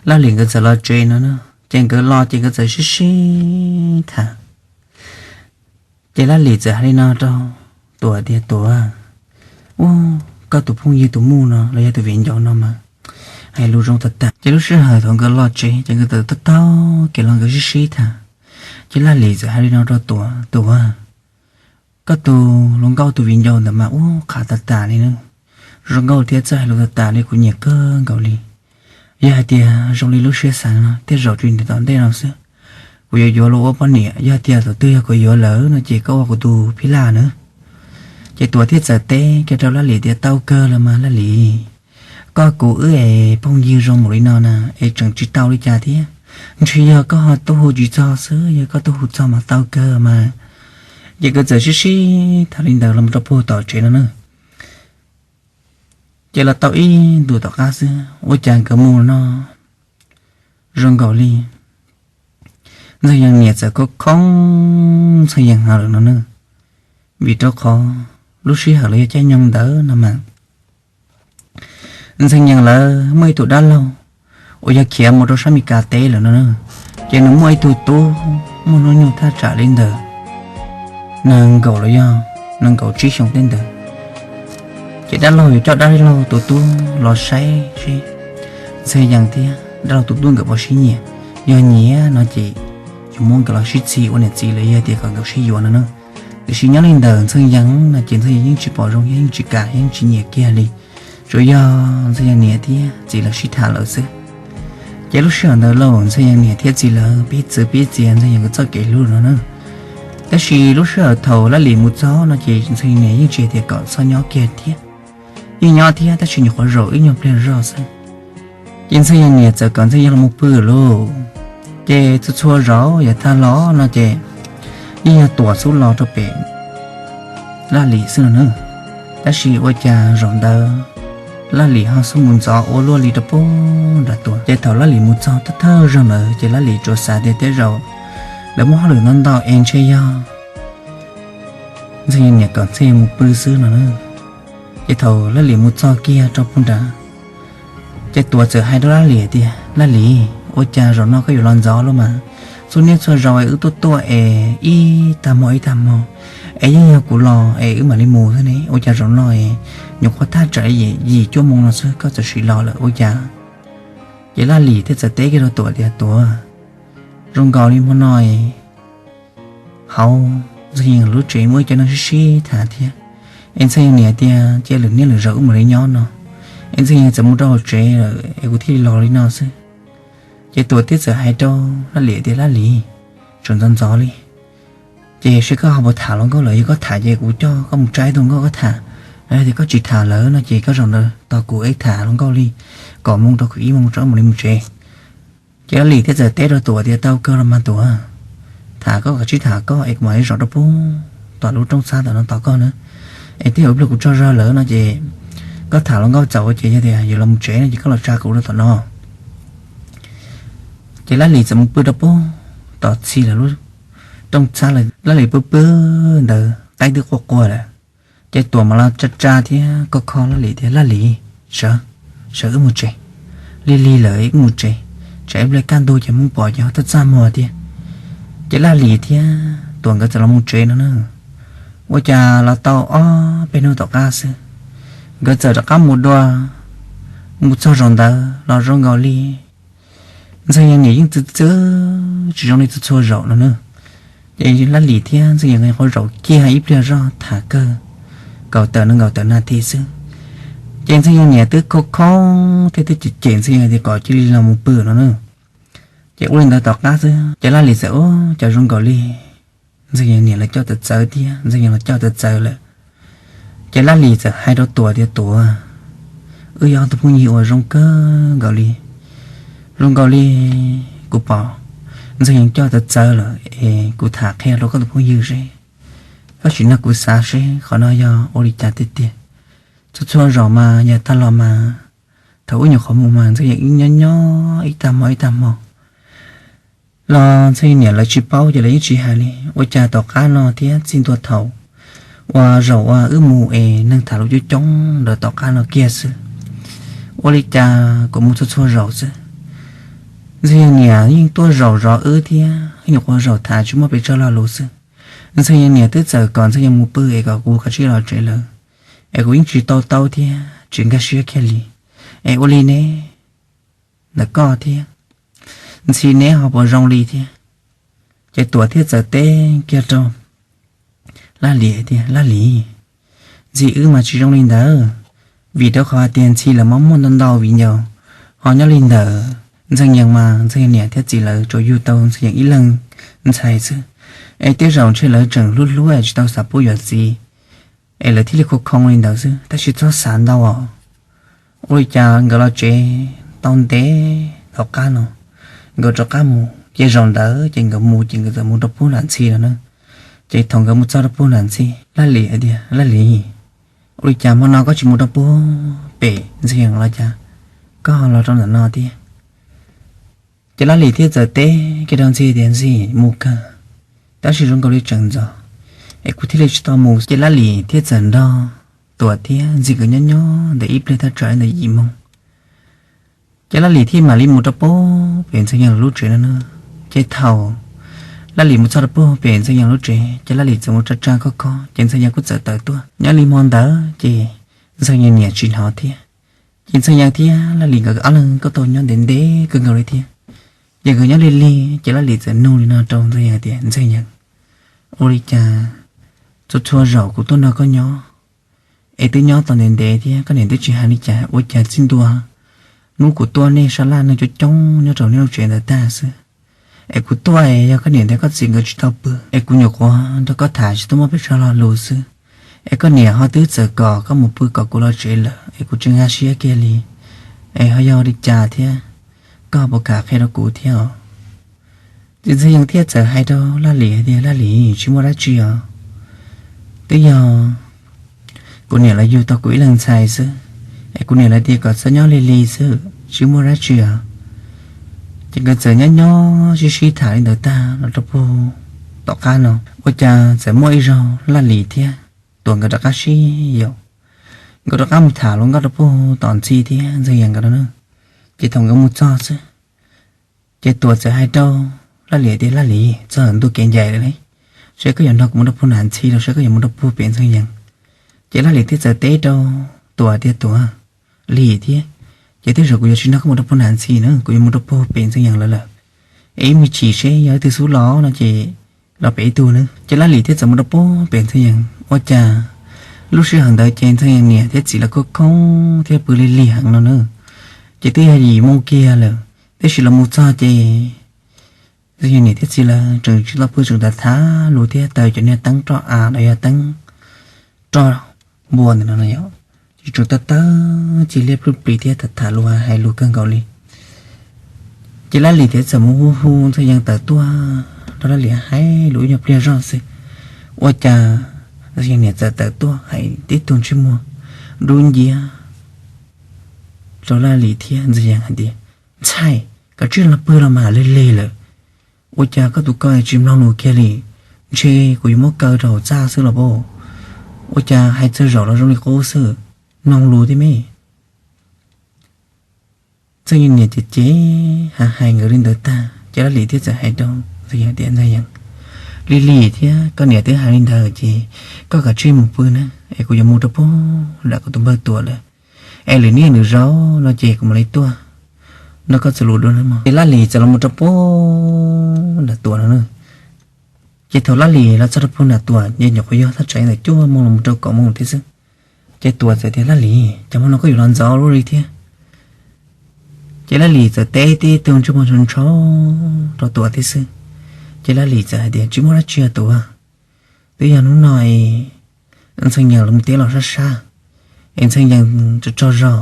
Laj Lim nkawd txawm los tsev no na. Ces nkawd los ces nkawd txawm sib sib tham. Ces Laj Lim txawm hais li no rau Tuam tias, Tuam, ua koj tus phooj ywg tus muj no los yog tus viv ncaus no mas hais lus zoo tag tag. Ces lub sij hawm thaum nkawd los tsev ces nkawd txawm taug taug kev los nkawd sib sib tham. Ces Laj Lim txawm hais li no rau Tuam, Tuam, koj tus hluas nkauj tus viv ncaus ntawd mas ua qhav tas tas li na, zoo nkauj thiab txawj hais lus tas tas li, kuv nyiam kawg nkaus li. Yog hais tias zoo li lub siab xav no tej zaum tsis ntev tom ntej no xwb kuv yuav yuav los ua poj niam. Yog tias thaum twg yog kuv yuav lawm no ces koj ua kuv tus phij laj na. Ces Tuam thiaj txawm teb kiag rau Laj Lim tias, Tau kawg los mas Laj Lim, koj kuv wb es phooj ywg zoo npaum li no na es tseem tsis tau li cas thiab. Ntshe yog koj ho tuaj hu tsis txog xwb, yog koj tuaj hu txog mas tau kawg mas. Ces nkawd txawm sib sib tham li ntawd los rau puag tom tsev no na. Ces los tau ib ntus tom qab xwb ua cas nkawd mus no zoo nkaus li Ntxhee Yees niam txawm khoob khoob Ntxhee Yees heev lawm no na, vim rau qhov lub sij hawm los yog caij nyoog ntawd no mas Ntxhee Yees lawv muaj ib tug dab laug uas yog khiav mus rau sab Mes Kas teb lawm no na. Ces nws muaj ib tug tub muaj hnub nyoog thaj tsam li ntawm nees nkaum los yog nees nkaum tsib xyoo tej ntawd. Ces dab laug yuav coj dab laug tus tub los saib seb Ntxhee Yees thiab dab laug tus tub nkawd puas sib nyiam. Yog nyiam no ces yuav muab nkawd los sib txig ua niam txiv los yog tias kom nkawd sib yuav no na. Tiam sis nyob li ntawm Ntxhee Yees no ces Ntxhee Yees yeej tsis pom zoo, yeej tsis kam, yeej tsis nyiam kiag li. Tsuas yog Ntxhee Yees niam thiab txiv lawv sib tham lawm xwb. Ces lub sij hawm ntawd los Ntxhee Yees niam thiab txiv lawv pib txwv pib txiav Ntxhee Yees txoj kev hlub no na. Tab sis lub sij hawm thaum Laj Lim mus txog no ces Ntxhee Yees niam yeej tsis hais tias kom txhob nyob kiag thiab. Yeej nyob thiab tab sis nyuam qhuav zaum ib nyuag pliag zog xwb. Ces Ntxhee Yees niam txawm kom Ntxhee Yees los mus pw lauj. Ces txhua txhua zaus yav tag los no ces yeej yog Tuam xub los rau pem Laj Lim xwb no na. Tab sis ua cas zaum ntawd Laj Lim ho xub mus ntxov ua luaj li rau puag nram Tuam. Ces thaum Laj Lim mus txog thawj thawj zaug ntawd ces Laj Lim tsuas xav tias tej zaum lawv muaj hauj lwm ntau ntau es ntshe yog Ntxhee Yees niam kom Ntxhee Yees mus pw xwb no na. Ces thaum Laj Lim mus txog kiag rau puag nrad, ces Tuam txawm hais rau Laj Lim tias, Laj Lim, Ua cas zaum no koj yuav los ntxov lawm mas? Txhua niaj txhua zaus es wb tuaj tuaj es ib tag hmo ib tag hmo, es yeej yog kuv los es wb mam li mus xwb ne. Ua cas zaum no es nyuam qhuav thaj tsam li yim cuaj moo no xwb koj txawm sim los lawm ua cas? Ces Laj Lim thiaj txawm teb kiag rau Tuam tias, Tuam, zoo nkaus li hmo no hauv Ntxawg Yees lub tsev muaj ib cov neeg sib sib tham thiab, es Ntxawg Yees niam tias cia lwm niaj lwm zaus wb mam li nyob no, es Ntxawg Yees txawm mus rau hauv tsev lawm es kuv thiaj li los li no xwb. Ces Tuam thiaj txawm hais rau Laj Lim tias, Laj Lim, tseem ntxov ntxov li, ces seb koj ho puas tham hluas nkauj lawm, yog koj tham ces kuv coj koj mus tsa ib tug nkauj koj tham, yog tias koj tsis tham lawm no ces koj zaum ntawd tos kuv es tham hluas nkauj li kaum moo rau kaum ib moo tso mam li mus tsev. Ces Laj Lim thiaj txawm teb rau Tuam tias, Tau kawg los mas Tuam, tham koj kom sib tham koj es kuv mam li zaum rau pem tom lub rooj txhab tom no tos koj na, es tej zaum ib pliag kuv tsaug zog lawm no ces koj tham hluas nkauj txaus ces yog tias yuav los mus tsev no ces koj los tsa kuv rau tom no. Ces Laj Lim txawm mus pw rau pem tom txhij lawv lub rooj txhab lawm. Laj Lim pw pw ntawd qaib twb qua qua lawm, ces Tuam mam los tsa tsa thiab kho kho Laj Lim tias, Laj Lim, sawv, sawv wb mus tsev, lig lig lawm wb mus tsev, tsam ib pliag kaj ntug ces Hmoob pom ces ho tuaj txaj muag thiab. Ces Laj Lim thiab Tuam nkawd txawm los mus tsev no na. Ua cas los tau ob peb hnub tom qab xwb, nkawd txawm rov qab mus dua. Mus txog zaum ntawd los zoo nkaus li Ntxawg Yees niam yeej txwv txwv tsis zoo li txhua txhua zaum no na. Ces Laj Lim thiab Ntxawg Yees nkawd nyuam qhuav zaum kiag ib pliag zog tham kawg kaum tawm nees nkaum tawm nas this xwb, ces Ntxawg Yees niam twb khoo khoo thiab twb cem cem Ntxawg Yees tias kom cia li los mus pw no na. Ces ua li ntawd tom qab xwb ces Laj Lim txawm, Ub, cas zoo nkaus li Ntxawg Yees niam los coj txawv txawv thiab, Ntxawg Yees los coj txawv txawv lawm. Ces Laj Lim txawm hais rau Tuam tias, Tuam, wb yog tus phooj ywg uas zoo kawg nkaus li, zoo nkaus li kuv pom Ntxawg Yees coj txawv txawv lawm es kuv tham qhia rau koj tus phooj ywg seb, koj sim nrog kuv xav seb qhov no yog ua li cas tiag tiag. Txhua txhua zaum mas yog tag los mas thaum wb nyuam qhuav mus mas Ntxawg Yees wb nyob nyob ib tag hmo ib tag hmo los Ntxawg Yees niam lawv tsis paub ces lawv yeej tsis hais li. Ua cas tom qab no thiab txij ntua thaum uas zaum uas wb mus es neeg tham lus coob coob ntawd tom qab no kiag xwb, ua li cas kuv mus txhua txhua zaum xwb, Ntxawg Yees niam yeej tuaj zaum zov wb thiab nyuam qhuav zaum tham tsis muaj pes tsawg lo lus xwb. Ntxawg Yees niam twb txawm kom Ntxawg Yees mus pw es kom kuv kav tsij los tsev lawm, es kuv yeej tsis tau taub thiab tsis nkag siab kiag li. Es ua li ne, ntawm koj thiab Ntxhi neb ho puas zoo li thiab? Ces Tuam thiaj txawm teb kiag rau Laj Lim tias, Laj Lim, Ntxhi wb mas tsis zoo li ntawd, vim rau qhov hais tias Ntxhi lawv mob muaj ntau ntau viv ncaus, ho nyob li ntawd Ntxawg Yees mas Ntxawg Yees niam thiab txiv lawv tsuas yug tau Ntxawg Yees ib leeg ntxhais xwb, es tej zaum ntshe lawv tseem hlub hlub es tsis tau xav pub yuav txiv, es lawv thiaj li khoo khoo li ntawd xwb, tab sis txhob xav ntau os. Ua li cas nkawd los tsev tau ntev tom qab no, nkawd rov qab mus, ces zaum ntawd ces nkawd mus ces nkawd txawm mus rau pem nram Ntxhi no na. Ces thaum nkawd mus txog rau pem nram Ntxhi, Laj Lim hais tias, Laj Lim, ua li cas hmo no koj tsis mus rau pem Ntxhi los cas, koj ho los rau ntawm no thiab? Ces Laj Lim thiaj txawm teb kiag rau Ntxhi tias, Ntxhi, mus kawg, tab sis zoo nkaus li tseem ntxov, es kuv thiaj li tsis tau mus. Ces Laj Lim thiaj txawm nrog Tuam thiab Ntxhi nkawd nyob nyob ntawm ib pliag thaj tsam li ntawm yim moo, ces Laj Lim thiaj mam li mus rau pem Ntxawg Yees lub tsev no na. Ces thaum Laj Lim mus txog rau pem Ntxawg Yees lub tsev ces Laj Lim txawm mus tsa tsa kho kho ces Ntxawg Yees kuj txawm tawm tuaj. Nyob li hmo ntawd ces Ntxawg Yees niam tsis hnov thiab. Ces Ntxawg Yees thiab Laj Lim nkawd ob leeg kuj tau nyob ntev ntev kawg nkaus li thiab. Ces nkawd nyob lig lig ces Laj Lim txawm nug li no rau Ntxawg Yees tias, Ntxawg Yees, ua li cas txhua txhua zaum kuv tuaj nrog koj nyob es twb nyob tau ntev ntev thiab koj niam twb tsis hais li cas, ua cas txij ntua hnub kuv tuaj nej sab laj neeg coob coob nyob rau nej lub tsev ntawd tag xwb, es kuv tuaj es yog koj niam thiab koj txiv nkawd tsis tau pw es kuv nyuam qhuav nrog koj tham tsis tau muaj pes tsawg lo lus xwb, es koj niam ho twb txawm kom koj mus pw kom kuv los tsev lawm es kuv tsis nkag siab kiag li, es ho yog li cas thiab, koj puas kam qhia rau kuv thiab os? Ces Ntxawg Yees thiaj txawm hais rau Laj Lim hais tias, Laj Lim, tsis muaj dab tsi os, twb yog kuv niam lawv yug tau kuv ib leeg ntxhais xwb, es kuv niam lawv tias kom txhob nyob lig lig xwb, tsis muaj dab tsi os. Ces nkawd txawm nyob nyob sib sib tham li ntawd tag los rau pem tom qab no, ua cas txawm muaj ib zaug Laj Lim thiab Tuam nkawd rov qab sib yaum, nkawd rov qab mus tham hluas nkauj rau pem tom Ntxhi thiab Ntxawg Yees nkawd no na. Ces thaum nkawd mus txog xwb, Ces Tuam txawm hais rau Laj Lis tias, Laj Lis, txog ntua kev ncaim lawm, saib koj yuav nrog kuv mus rau puag Nam Ntxhi los saib koj yuav mus rau puag pem Ntxhee Yees? Ces Laj Lis thiaj txawm teb rau Tuam tias, Tuam, lig thiab, ces tej zaum kuv yuav tsis nrog koj mus rau puag Nam Ntxhi na, kuv yuav mus rau puag pem Ntxhee Yees lawv lawm. Es ib me chim seb yog leej twg xub los no ces los pem ib tug na. Ces Laj Lis thiaj txawm mus rau puag pem Ntxhee Yees. Ua cas lub sij hawm ntawd ces Ntxhee Yees niam thiab txiv lawv khoob khoob thiab pw lig lig heev no na. Ces twb yog yim moo kiag lawm, tab sis los mus txog ces Ntxhee Yees niam thiab txiv lawv tseem tsis tau pw, tseem tham tham lus thiab taws cov niag teeb roj av los yog teeb roj npua ntawm no no yom, ces tseem taws taws cia liab plub plis thiab tham tham lus hais lus kawg nkaus li. Ces Laj Lis thiaj txawm mus hu hu Ntxhee Yees tawm tuaj, rau Laj Lis hais lus ib nyuag pliag zoj xwb. Ua cas Ntxhee Yees niam txawm tawm tuaj hais tib tug ntsej muag dub nciab rau Laj Lis thiab Ntxhee Yees hais tias, Ntxhais, koj tsis los pw los mas, lig lig lawm, ua cas koj tus ko tsis mloog lus kiag li? Ntshe kuv yuav muab kaw rau hauv txaj xwb los pab. Ua cas hais txog zaum los zoo li qub xwb, mloog lus thiab me. Ntxhee Yees niam ces ces hais hais nkawd li ntawd tag ces Laj Lis thiaj txawm hais rau Ntxhee Yees tias, Ntxhee Yees, lig lig thiab, koj niam twb hais li ntawd ces koj kav tsij mus pw na, es kuv yuav mus rau puag nram kuv tus npawg Tuam lawm, es lwm niaj lwm zaus no ces kuv mam li tuaj nrog koj txuas lus dua na mog. Ces Laj Lis txawm los mus rau puag nram Tuam no na. Ces thaum Laj Lis los txog rau puag nram Tuam ces nyuam qhuav yog thaj tsam li ntawm cuaj moo los mus rau kaum moo thiab xwb. Ces Tuam txawm tias, Laj Lis, cas hmo no koj yuav los ntxov luaj li thiab? Ces Laj Lis txawm teb tib tug ntsej muag ntshov ntshov rau Tuam thiab xwb. Ces Laj Lis txawm hais tias, Tsis muaj dab tsi os Tuam, twb yog hnub no es Ntxhee Yees los mus teb los sab sab, es Ntxhee Yees tsaug tsaug zog,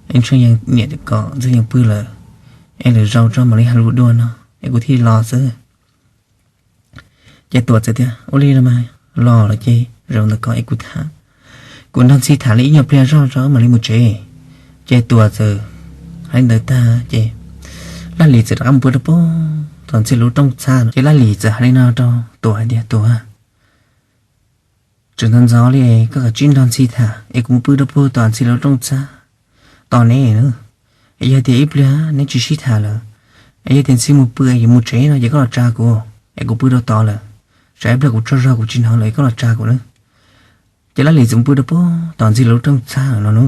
es Ntxhee Yees niam kom Ntxhee Yees pw lawm, es lwm zaus tso mam li hais lus dua no, es kuv thiaj li los xwb. Ces Tuam txawm tias, Ua li los mas, los lawm ces zaum ntawd kom es kuv tham, kuv nrog Ntxhi tham li ib nyuag pliag zoj tso mam li mus tsev. Ces Tuam txawm hais li ntawd tag ces Laj Lis txawm rov qab mus pw rau puag tom Ntxhi lub rooj txhab no. Ces Laj Lis txawm hais li no rau Tuam hais tias, Tuam, tseem ntxov ntxov li, koj kav tsij nrog Ntxhi tham es kuv mus pw rau puag tom Ntxhi lub rooj txhab tos neb na. Es yog tias ib pliag neb tsis sib tham lawm, es yog tias Ntxhi mus pw es yuav mus tsev no ces koj los tsa kuv, es kuv pw rau tod lawm, tsam ib pliag kuv tsaug zog kuv tsis hnov lawm es koj los tsa kuv na. Ces Laj Lis txawm mus pw rau puag tom Ntxhi lub rooj txhab no na.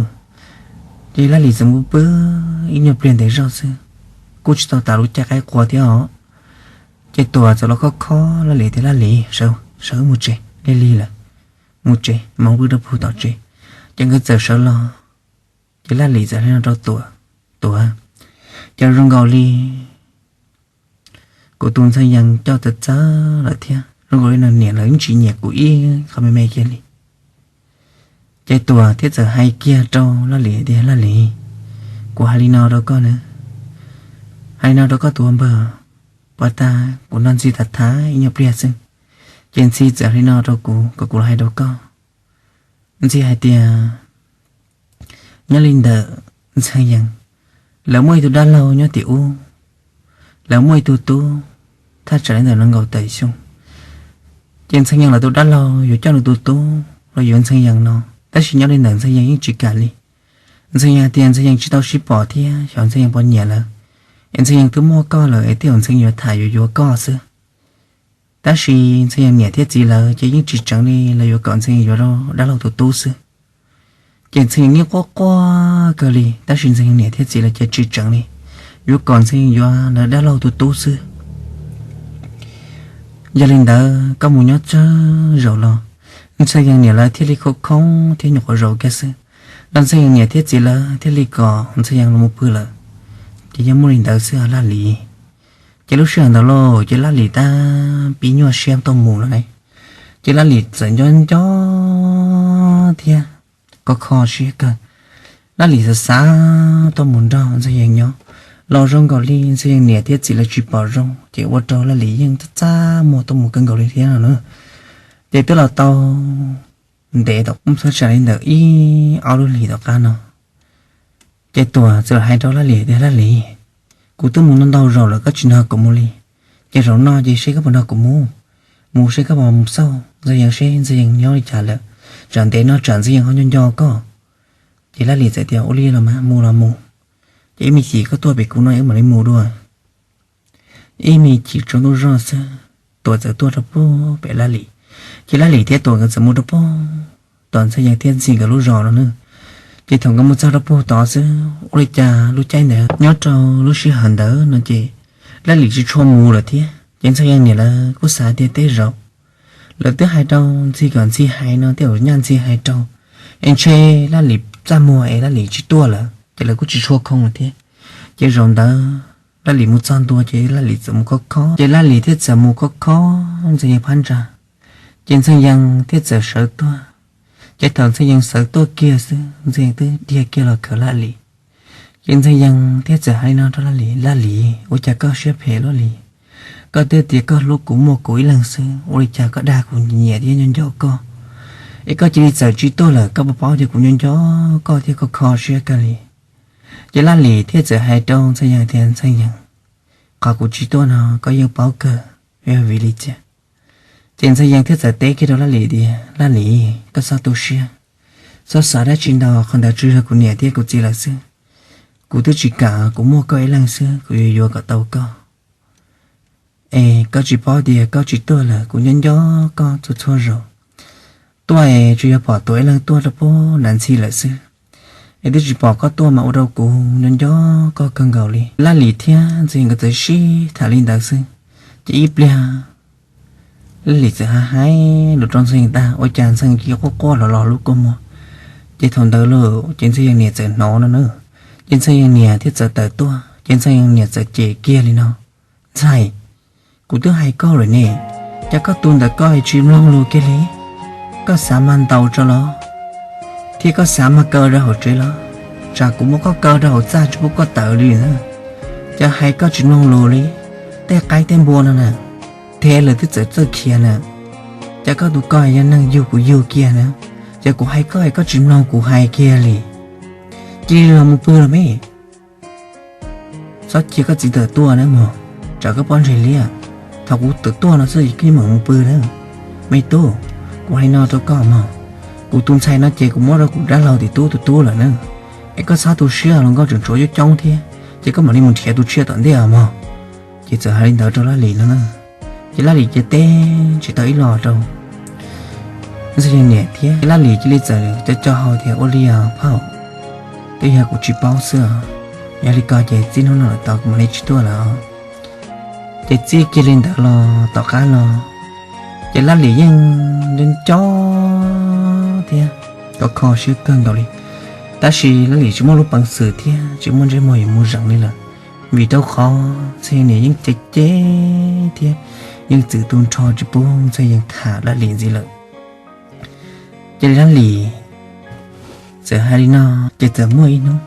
Ces Laj Lis txawm mus pw ib nyuag pliag ntev zog xwb, kuj tsis tau tas lub caij qaib qua thiab os. Ces Tuam txawm los khob khob Laj Lis tias, Laj Lis, sawv mus tsev, lig lig lawm, mus tsev, mus pw rau puag tom tsev. Ces nkawd txawm sawv los, ces Laj Lis txawm hais no rau Tuam, Tuam, cas zoo nkaus li kuv tus Ntxhee Yees coj txawv txawv lawm thiab, zoo nkaus li nws niam lawv yeej tsis nyiam kuv ib qho me me kiag li. Ces Tuam thiaj txawm hais kiag rau Laj Lis tias, Laj Lis, kuv hais li no rau koj na, hais li no rau koj tus ua npawg, puag ta kuv nrog Ntxhi tham tham ib nyuag pliag xwb, ces Ntxhi txawm hais li no rau kuv kom kuv los hais rau koj. Ntxhi hais tias nyob li ntawm Ntxhee Yees, lawv muaj ib tug dab laug nyob tim ub, lawv muaj ib tug tub thaj tsam li ntawm nees nkaum tawm xyoo. Ces Ntxhee Yees lawv tus dab laug yuav coj nws tus tub los yuav Ntxhee Yees no, tab sis nyob li ntawm Ntxhee Yees yeej tsis kam li. Ntxhee Yees hais tias Ntxhee Yees tsis tau sib pom thiab xyov Ntxhee Yees puas nyiam lawv, es Ntxhee Yees twb muaj koj lawm es tej zaum Ntxhee Yees yuav tham yuav yuav koj xwb. Tab sis Ntxhee Yees niam thiab txiv lawv ces yeej tsis tseev li, lawv yuav kom Ntxhee Yees yuav dab laug tus tub xwb. Ces Ntxhee Yees yeej quaj quaj kawg li, tab sis Ntxhee Yees niam thiab txiv lawv ces tsis tseev li, yuav kom Ntxhee Yees yuav lawv dab laug tus tub xwb. Yog li ntawd koj mus nyob tsawg zaus los Ntxhee Yees niam lawv thiaj li khoob khoob thiab nyuam qhuav zaum kiag xwb, los Ntxhee Yees niam thiab txiv lawv thiaj li kom Ntxhee Yees los mus pw lawm. Ces yog muaj li ntawd xwb os Laj Lis. Ces lub sij hawm ntawd lauj ces Laj Lis tab pib nyuaj siab tuaj mus lawm ne. Ces Laj Lis txawm nco nco thiab kho kho siab kawg. Laj Lis xav xav tuaj mus nrog Ntxhee Yees nyob, los zoo nkaus li Ntxhee Yees niam thiab txiv lawv tsis pom zoo ces ua rau Laj Lis yeej txaj txaj muag tuaj mus kawg nkaus li thiab no na. Ces twb los tau ntev tau txog tsam li ntawm ib ob lub hlis tom qab no, ces Tuam txawm hais rau Laj Lis tias, Laj Lis, kuv twb mus ntau ntau zaus lawm koj tsis nrog kuv mus li, ces zaum no ces seb koj puas nrog kuv mus, mus seb koj puas mus xauj Ntxhee Yees seb Ntxhee Yees nyob li cas lawm, tsam ntev no tsam Ntxhee Yees ho nco nco koj. Ces Laj Lis txawm tias, Ua li los mas mus los mus, ces ib me chim koj tuaj pem kuv no wb mam li mus dua. Ib me chim tsaus ntuj zog xwb, Tuam txawm tuaj rau puag pem Laj Lim. Ces Laj Lim thiab Tuam nkawd txawm mus rau puag tom Ntxhee Yees thiab Ntxhi nkawd lub zos no na. Ces thaum nkawd mus txog rau puag tod xwb, ua li cas lub caij ntawd nyob rau lub sij hawm ntawd no ces Laj Lim tsis tshua mus lawm thiab. Ces Ntxhee Yees niam lawv kuj xav tias tej zaum lawv twb hais rau Ntxhi kom Ntxhi hais no, tej zaum nyaj Ntxhi hais rau es ntshe Laj Lim txaj muag es Laj Lim tsis tuaj lawm ces lawv kuj tsis tshua khoo lawm thiab. Ces zaum ntawd Laj Lim mus txog ntua ces Laj Lim txawm mus khob khob, ces Laj Lim thiaj txawm mus khob khob Ntxhee Yees phab ntsa. Ces Ntxhee Yees thiaj txawm sawv tuaj. Ces thaum Ntxhee Yees sawv tuaj kiag xwb, Ntxhee Yees twb dhia kiag los khawm Laj Lim. Ces Ntxhee Yees thiaj txawm hais li no rau Laj Lim, Laj Lim, ua cas koj siab phem luaj li? Koj twb tias koj hlub kuv muaj kuv ib leeg xwb, ua li cas koj dag kuv nyiam thiab nco nco koj? Es koj cia li txawm tsis tuaj lawm, koj puas paub tias kuv nco nco koj thiab koj kho siab kawg li? Ces Laj Lim thiaj txawm hais rau Ntxhee Yees tias, Ntxhee Yees, qhov kuv tsis tuaj no koj yeej paub kawg, yog vim li cas? Ces Ntxhee Yees thiaj txawm teb kiag rau Laj Lim tias, Laj Lim, koj txhob tu siab, txhob xav dab tsi ntau, qhov ntawd tsuas yog kuv niam thiab kuv txiv lawv xwb. Kuv twb tsis kam, kuv muaj koj ib leeg xwb, kuv yuav yuav kom tau koj. Es koj tsis paub tias koj tsis tuaj lawm, kuv nco nco koj txhua txhua zaus. Tuaj es tsuas yog pom Tuam ib leeg tuaj rau puag nram Ntxhi lawm xwb, es twb tsis pom koj tuaj mas ua rau kuv nco nco koj kawg nkaus li. Laj Lim thiab Ntxhee Yees nkawd txawm sib tham li ntawd xwb, ces ib pliag Laj Lim txawm hais hais lus rau Ntxhee Yees tag, ua cas Ntxhee Yees quaj quaj los los lub kua muag. Ces thaum ntawd lawm ces Ntxhee Yees niam txawm hnov no na. Ces Ntxhee Yees niam thiaj txawm tawm tuaj, ces Ntxhee Yees niam txawm cem kiag li no, Ntxhais, kuv twb hais koj lawm ne, cas koj tus ntawm koj tsis mloog lus kiag li? Koj xav mas ntaus tso los, thiab koj xav mas kaw rau hauv tsev los? Tsam kuv muab koj kaw rau hauv txaj tsis pub koj tawm li na. Cas hais koj tsis mloog lus li, tej qaib tej npua no na, thiab lawv twb txawm txawj khiav na. Cas koj tus ko yog neeg yug kuv yug kiag na, ces kuv hais koj es koj tsis mloog kuv hais kiag li. Cia li los mus pw los me. Txhob cia koj txiv tawm tuaj na mog, tsam koj pob ntseg liab. Thaum kuv tawm tuaj no xwb koj mam mus pw na. Me tub, kuv hais no rau koj mog, kuv tus ntxhais no ces kuv muab rau kuv dab laug tim tub tus tub lawm na. Es koj txhob tu siab, hluas nkauj tseem tshuav coob coob thiab, ces koj mam li mus nrhiav tus tshiab tom ntej os mog. Ces txawm hais li ntawd rau Laj Lim no na. Ces Laj Lim cia teb tsis tau ib los rau Ntxhee Yees niam thiab, Laj Lim cia li txawm co co hau tias, Ua li os phauj, twb yog kuv tsis paub xwb os. Yog li ko ces txij hnub no lawm tod kuv mam li tsis tuaj lawm os. Ces txij kiag li ntawd los tom qab no, ces Laj Lim yeej nco nco thiab kho kho siab kawg nkaus li. Tab sis Laj Lim tsis muaj lub peev xwm thiab tsis muaj ntsej muag yuav mus zeem li lawm, vim rau qhov Ntxhee Yees niam yeej cem cem thiab yeej txwm tu nrho tsis pub Ntxhee Yees tham Laj Lim ntxiv lawm. Ces Laj Lim txawm hais li no, ces txawm muaj ib hnub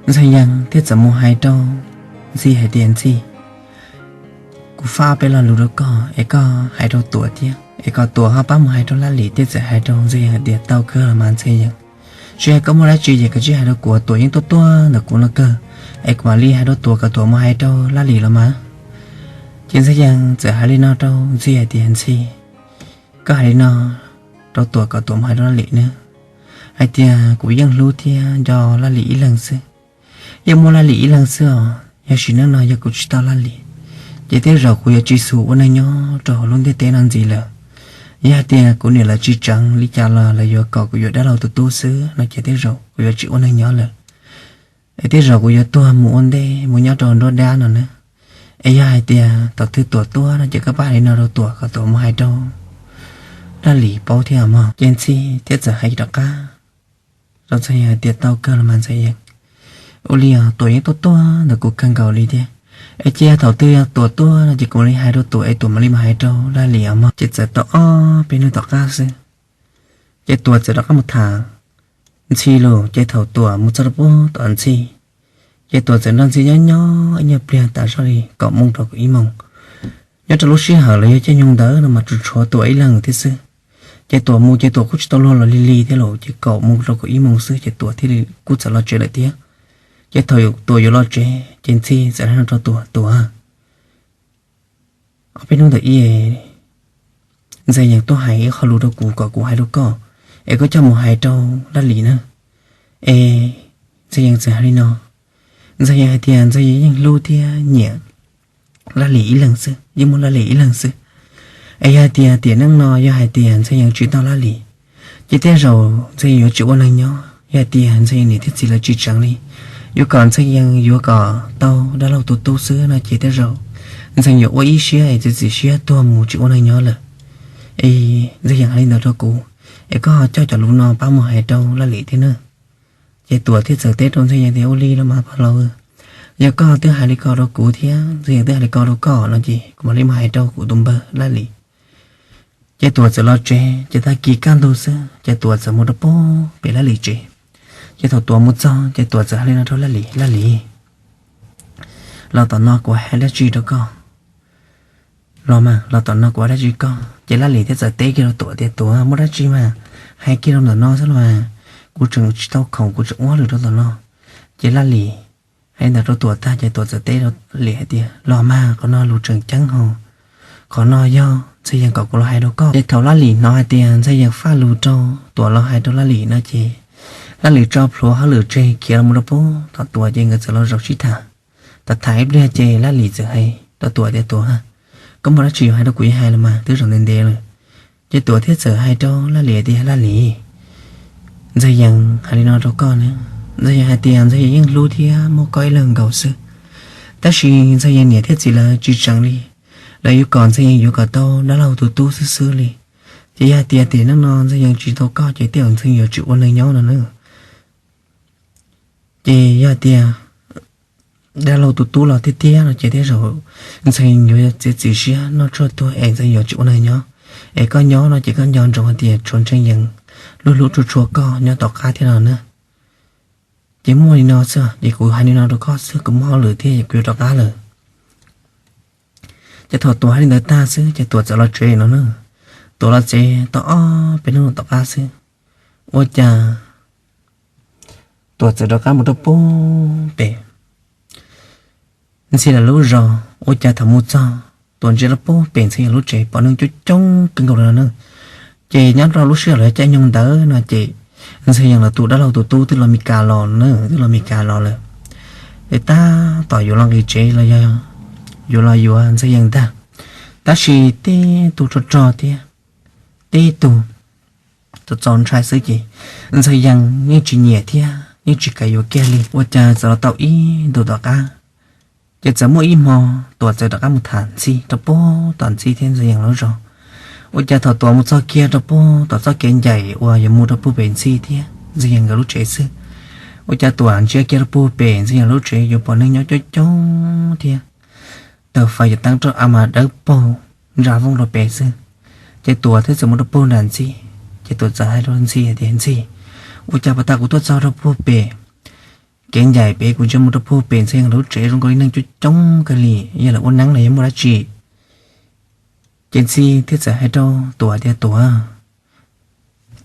Ntxhee Yees thiaj txawm mus hais rau Ntxhi hais tias, Ntxhi, kuv faj ob peb lo lus rau koj es koj hais rau Tuam thiab es kom Tuam ho pab mus hais rau Laj Lim. Thiaj txawm hais rau Ntxhee Yees hais tias, Tau kawg los mas Ntxhee Yees, tsis hais koj muaj dab tsi ces koj cia li hais rau kuv, Tuam yeej tuaj tuaj ntawm kuv no kawg, es kuv mam li hais rau Tuam kom Tuam mus hais rau Laj Lim los mas. Ces Ntxhee Yees txawm hais li no rau Ntxhi hais tias, Ntxhi, koj hais li no rau Tuam kom Tuam mus hais rau Laj Lim nawb, hais tias kuv yeej hlub thiab nco Laj Lim ib leeg xwb. Yeej muaj Laj Lim ib leeg xwb os, yog sim neej no yog kuv tsis tau Laj Lim, ces tej zaum kuv yuav tsis xav ua neej nyob rau hauv lub ntiaj teb no ntxiv lawm. Yog hais tias kuv niam lawv tsis tseev li cas los lawv yuav kom kuv yuav dab laug tus tub xwb no ces tej zaum kuv yuav tsis ua neej nyob lawm, es tej zaum kuv yuav tuag mus ua ntej mus nyob rau nruab dab no na. Es yog hais tias thaum twg Tuam tuaj no ces koj pab hais li no rau Tuam kom Tuam mus hais rau Laj Lim paub thiab mog. Ces Ntxhi thiaj txawm hais rov qab rau Ntxhee Yees hais tias, Tau kawg los mas Ntxhee Yees, ua li os, Tuam yeej tuaj tuaj ntawm kuv kawg nkaus li thiab, es cia thaum twg yog Tuam tuaj no ces kuv mam li hais rau Tuam es Tuam mam li mus hais rau Laj Lim os mog. Ces txawm tau ob peb hnub tom qab xwb, ces Tuam txawm rov qab mus tham Ntxhi lawm. Ces thaum Tuam mus txog rau puag tom Ntxhi, ces Tuam txawm nrog Ntxhi nyob nyob ib nyuag pliag tas zog li kaum moos rau kaum ib moos. Nyob rau lub sij hawm los yog caij nyoog ntawd no mas tsuas tshuav Tuam ib leeg thiab xwb. Ces Tuam mus ces Tuam kuj tsis tau luag los li li thiab lawm, ces kaum moos rau kaum ib moos xwb ces Tuam thiaj li kuj txawm los tsev lawm thiab. Ces thaum Tuam yuav los tsev ces Ntxhi txawm hais no rau Tuam, Tuam, ob peb hnub ntawm ib Ntxhee Yees tuaj hais ib qho lus rau kuv kom kuv hais rau koj, es koj coj mus hais rau Laj Lim na. Es Ntxhee Yees txawm hais li no, Ntxhee Yees hais tias Ntxhee Yees yeej hlub thiab nyiam Laj Lim ib leeg xwb, yeej muaj Laj Lim ib leeg xwb. Es yog hais tias tiam neej no yog hais tias Ntxhee Yees tsis tau Laj Lim, ces tej zaum Ntxhee Yees yuav tsis ua neeg nyob. Yog hais tias Ntxhee Yees niam thiab txiv lawv tsis tseev li, yuav kom Ntxhee Yees yuav kom tau dab laug tus tub xwb no ces tej zaum Ntxhee Yees yuav ua ib siab es txiav txim siab tuag mus tsis ua neeg nyob lawm. Es Ntxhee Yees hais li ntawd rau kuv, es koj ho coj cov lus no pab mus hais rau Laj Lim thiab na. Ces Tuam thiaj txawm teb rau Ntxhee Yees tias, Ua li los mas pog laus, yog koj twb hais li ko rau kuv thiab Ntxhee Yees twb hais li ko rau koj no ces kuv mam li mus hais rau kuv tus npawg Laj Lim. Ces Tuam txawm los tsev, ces tag kis kaj ntug xwb ces Tuam txawm mus rau pem Laj Lim tsev. Ces thaum Tuam mus txog ces Tuam txawm hais li no rau Laj Lim, Laj Lim, los tom no kuv hais dab tsi rau koj. Los mas, los tom no kuv hais dab tsi koj. Ces Laj Lim thiaj txawm teb kiag rau Tuam tias, Tuam, muaj dab tsi mas hais kiag rau ntawm no xwb los mas, kuv tseem tsis tau khoom, kuv tseem ua hauj lwm rau tom no. Ces Laj Lim hais li ntawd rau Tuam tag ces Tuam txawm teb rau Laj Lim hais tias, Los mas, qhov no lus tseem ceeb hos, qhov no yog Ntxhee Yees kom kuv los hais rau koj. Ces thaum Laj Lim hnov hais tias Ntxhee Yees faj lus rau Tuam los hais rau Laj Lim no ces Laj Lim tso plhuav hauj lwm tseg khiav los mus rau pem tom Tuam ces nkawd txawm los zaum sib tham. Tham tham ib pliag ces Laj Lim txawm hais rau Tuam tias, Tuam, koj muaj dab tsi yuav hais rau kuv yeej hais los mas, twb zaum ntev ntev lawm. Ces Tuam thiaj txawm hais rau Laj Lim tias, Laj Lim, Ntxhee Yees hais li no rau koj na, Ntxhee Yees hais tias Ntxhee Yees yeej hlub thiab muaj koj ib leeg nkaus xwb, tab sis Ntxhee Yees niam thiab txiv lawv tsis tseev li, lawv yuav kom Ntxhee Yees yuav kom tau dab laug tus tub xwb xwb li. Ces yog hais tias tiam neej no Ntxhee Yees tsis tau koj ces tej zaum Ntxhee Yees yuav tsis ua neeg nyob no na. Ces yog hais tias dab laug tus tub los tiag tiag no ces tej zaum Ntxhee Yees yuav txiav txim siab noj tshuaj tuag es Ntxhee Yees yuav tsis ua neeg nyob. Es koj nyob no ces koj nco ntsoov hais tias tshuav Ntxhee Yees lub hlub tshua tshua koj nyob tom qab thiab no na. Ces muaj li no xwb ces kuv hais li no rau koj xwb, kuv muaj hauj lwm thiab kuv yuav rov qab lawm. Ces thaum Tuam hais li ntawd tag xwb ces Tuam txawm los tsev no na. Tuam los tsev tau ob peb hnub tom qab xwb, ua cas Tuam txawm rov qab mus rau pem Ntxhi lawv lub zos. Ua cas thaum mus txog Tuam ntsia rau pem Ntxhi lawv lub tsev pom neeg coob coob kawg nkaus li no na. Ces nyob rau lub sij hawm lawv caij nyoog ntawd no ces Ntxhi Yees lawv tus dab laug tus tub twb los Mes Kas los na, twb los Mes Kas los lawm. Ces tab tom yuav los nqis tsev los yog yuav los yuav Ntxhi Yees ntag, tab sis tib tug rog rog thiab tib tug txaus ntshai xwb ces Ntxhi Yees yeej tsis nyiam thiab yeej tsis kam yuav kiag li. Ua cas txawm los tau ib ntus tom qab, ces txawm muaj ib hmo Tuam txawm rov qab mus tham Ntxhi rau pem tom Ntxhi thiab Ntxhi Yees lub zos. Ua cas thaum Tuam mus txog kiag rau pem tom txoj kev ncaim uas yuav mus rau pem Ntxhi thiab Ntxhi Yees nkawd lub tsev xwb, ua cas Tuam ntsia kiag rau pem Ntxhi Yees lub tsev yuav pom neeg nyob coob coob thiab tawm fais yuav teeb rau a mas dawb paug ntsa vooj rau pem xwb. Ces Tuam thiaj txawm mus rau pem nram Ntxhi, ces Tuam txawm hais rau Ntxhi hais tias, Ntxhi, ua cas puag ta kuv tuaj txog rau pem kev ncaim pem kuv ntsia mus rau pem Ntxhi Yees lub tsev zoo nkaus li neeg coob coob kawg li, yog lawv ua neeb los yog muaj dab tsi? Ces Ntxhi thiaj txawm hais rau Tuam tias, Tuam,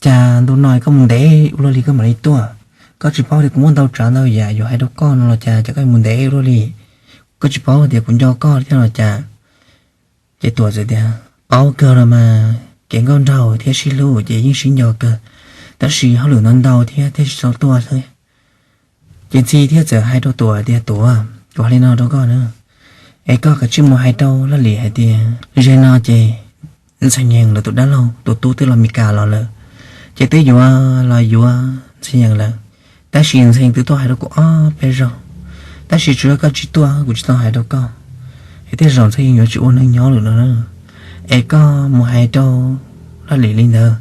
cas ntu no koj mus ntev ua luaj li koj mam li tuaj? Koj tsis paub tias kuv muaj ntau tsav ntau yam yuav hais rau koj no los cas, cas koj mus ntev ua luaj li? Koj tsis paub tias kuv nco koj thiab los cas? Ces Tuam txawm tias, Paub kawg los mas, kev nkauj nraug thiab sib hlub ces yeej sib nco kawg, tab sis hauj lwm ntau ntau thiab thiaj tsis tau tuaj xwb. Ces Ntxhi thiaj txawm hais rau Tuam tias, Tuam, kuv hais li no rau koj na, es koj kav tsij mus hais rau Laj Lim hais tias ze no ces Ntxhi Yees lawv tus dab laug tus tub twb los Mes Kas los lawm, ces twb yuav los yuav Ntxhi Yees lawm, tab sis Ntxhi Yees twb tuaj hais rau kuv ob peb zaug, tab sis tsuas yog koj tsis tuaj kuv tsis tau hais rau koj, es tej zaum Ntxhi Yees yuav tsis ua neeg nyob lawm no. Es koj mus hais rau Laj Lim li ntawd,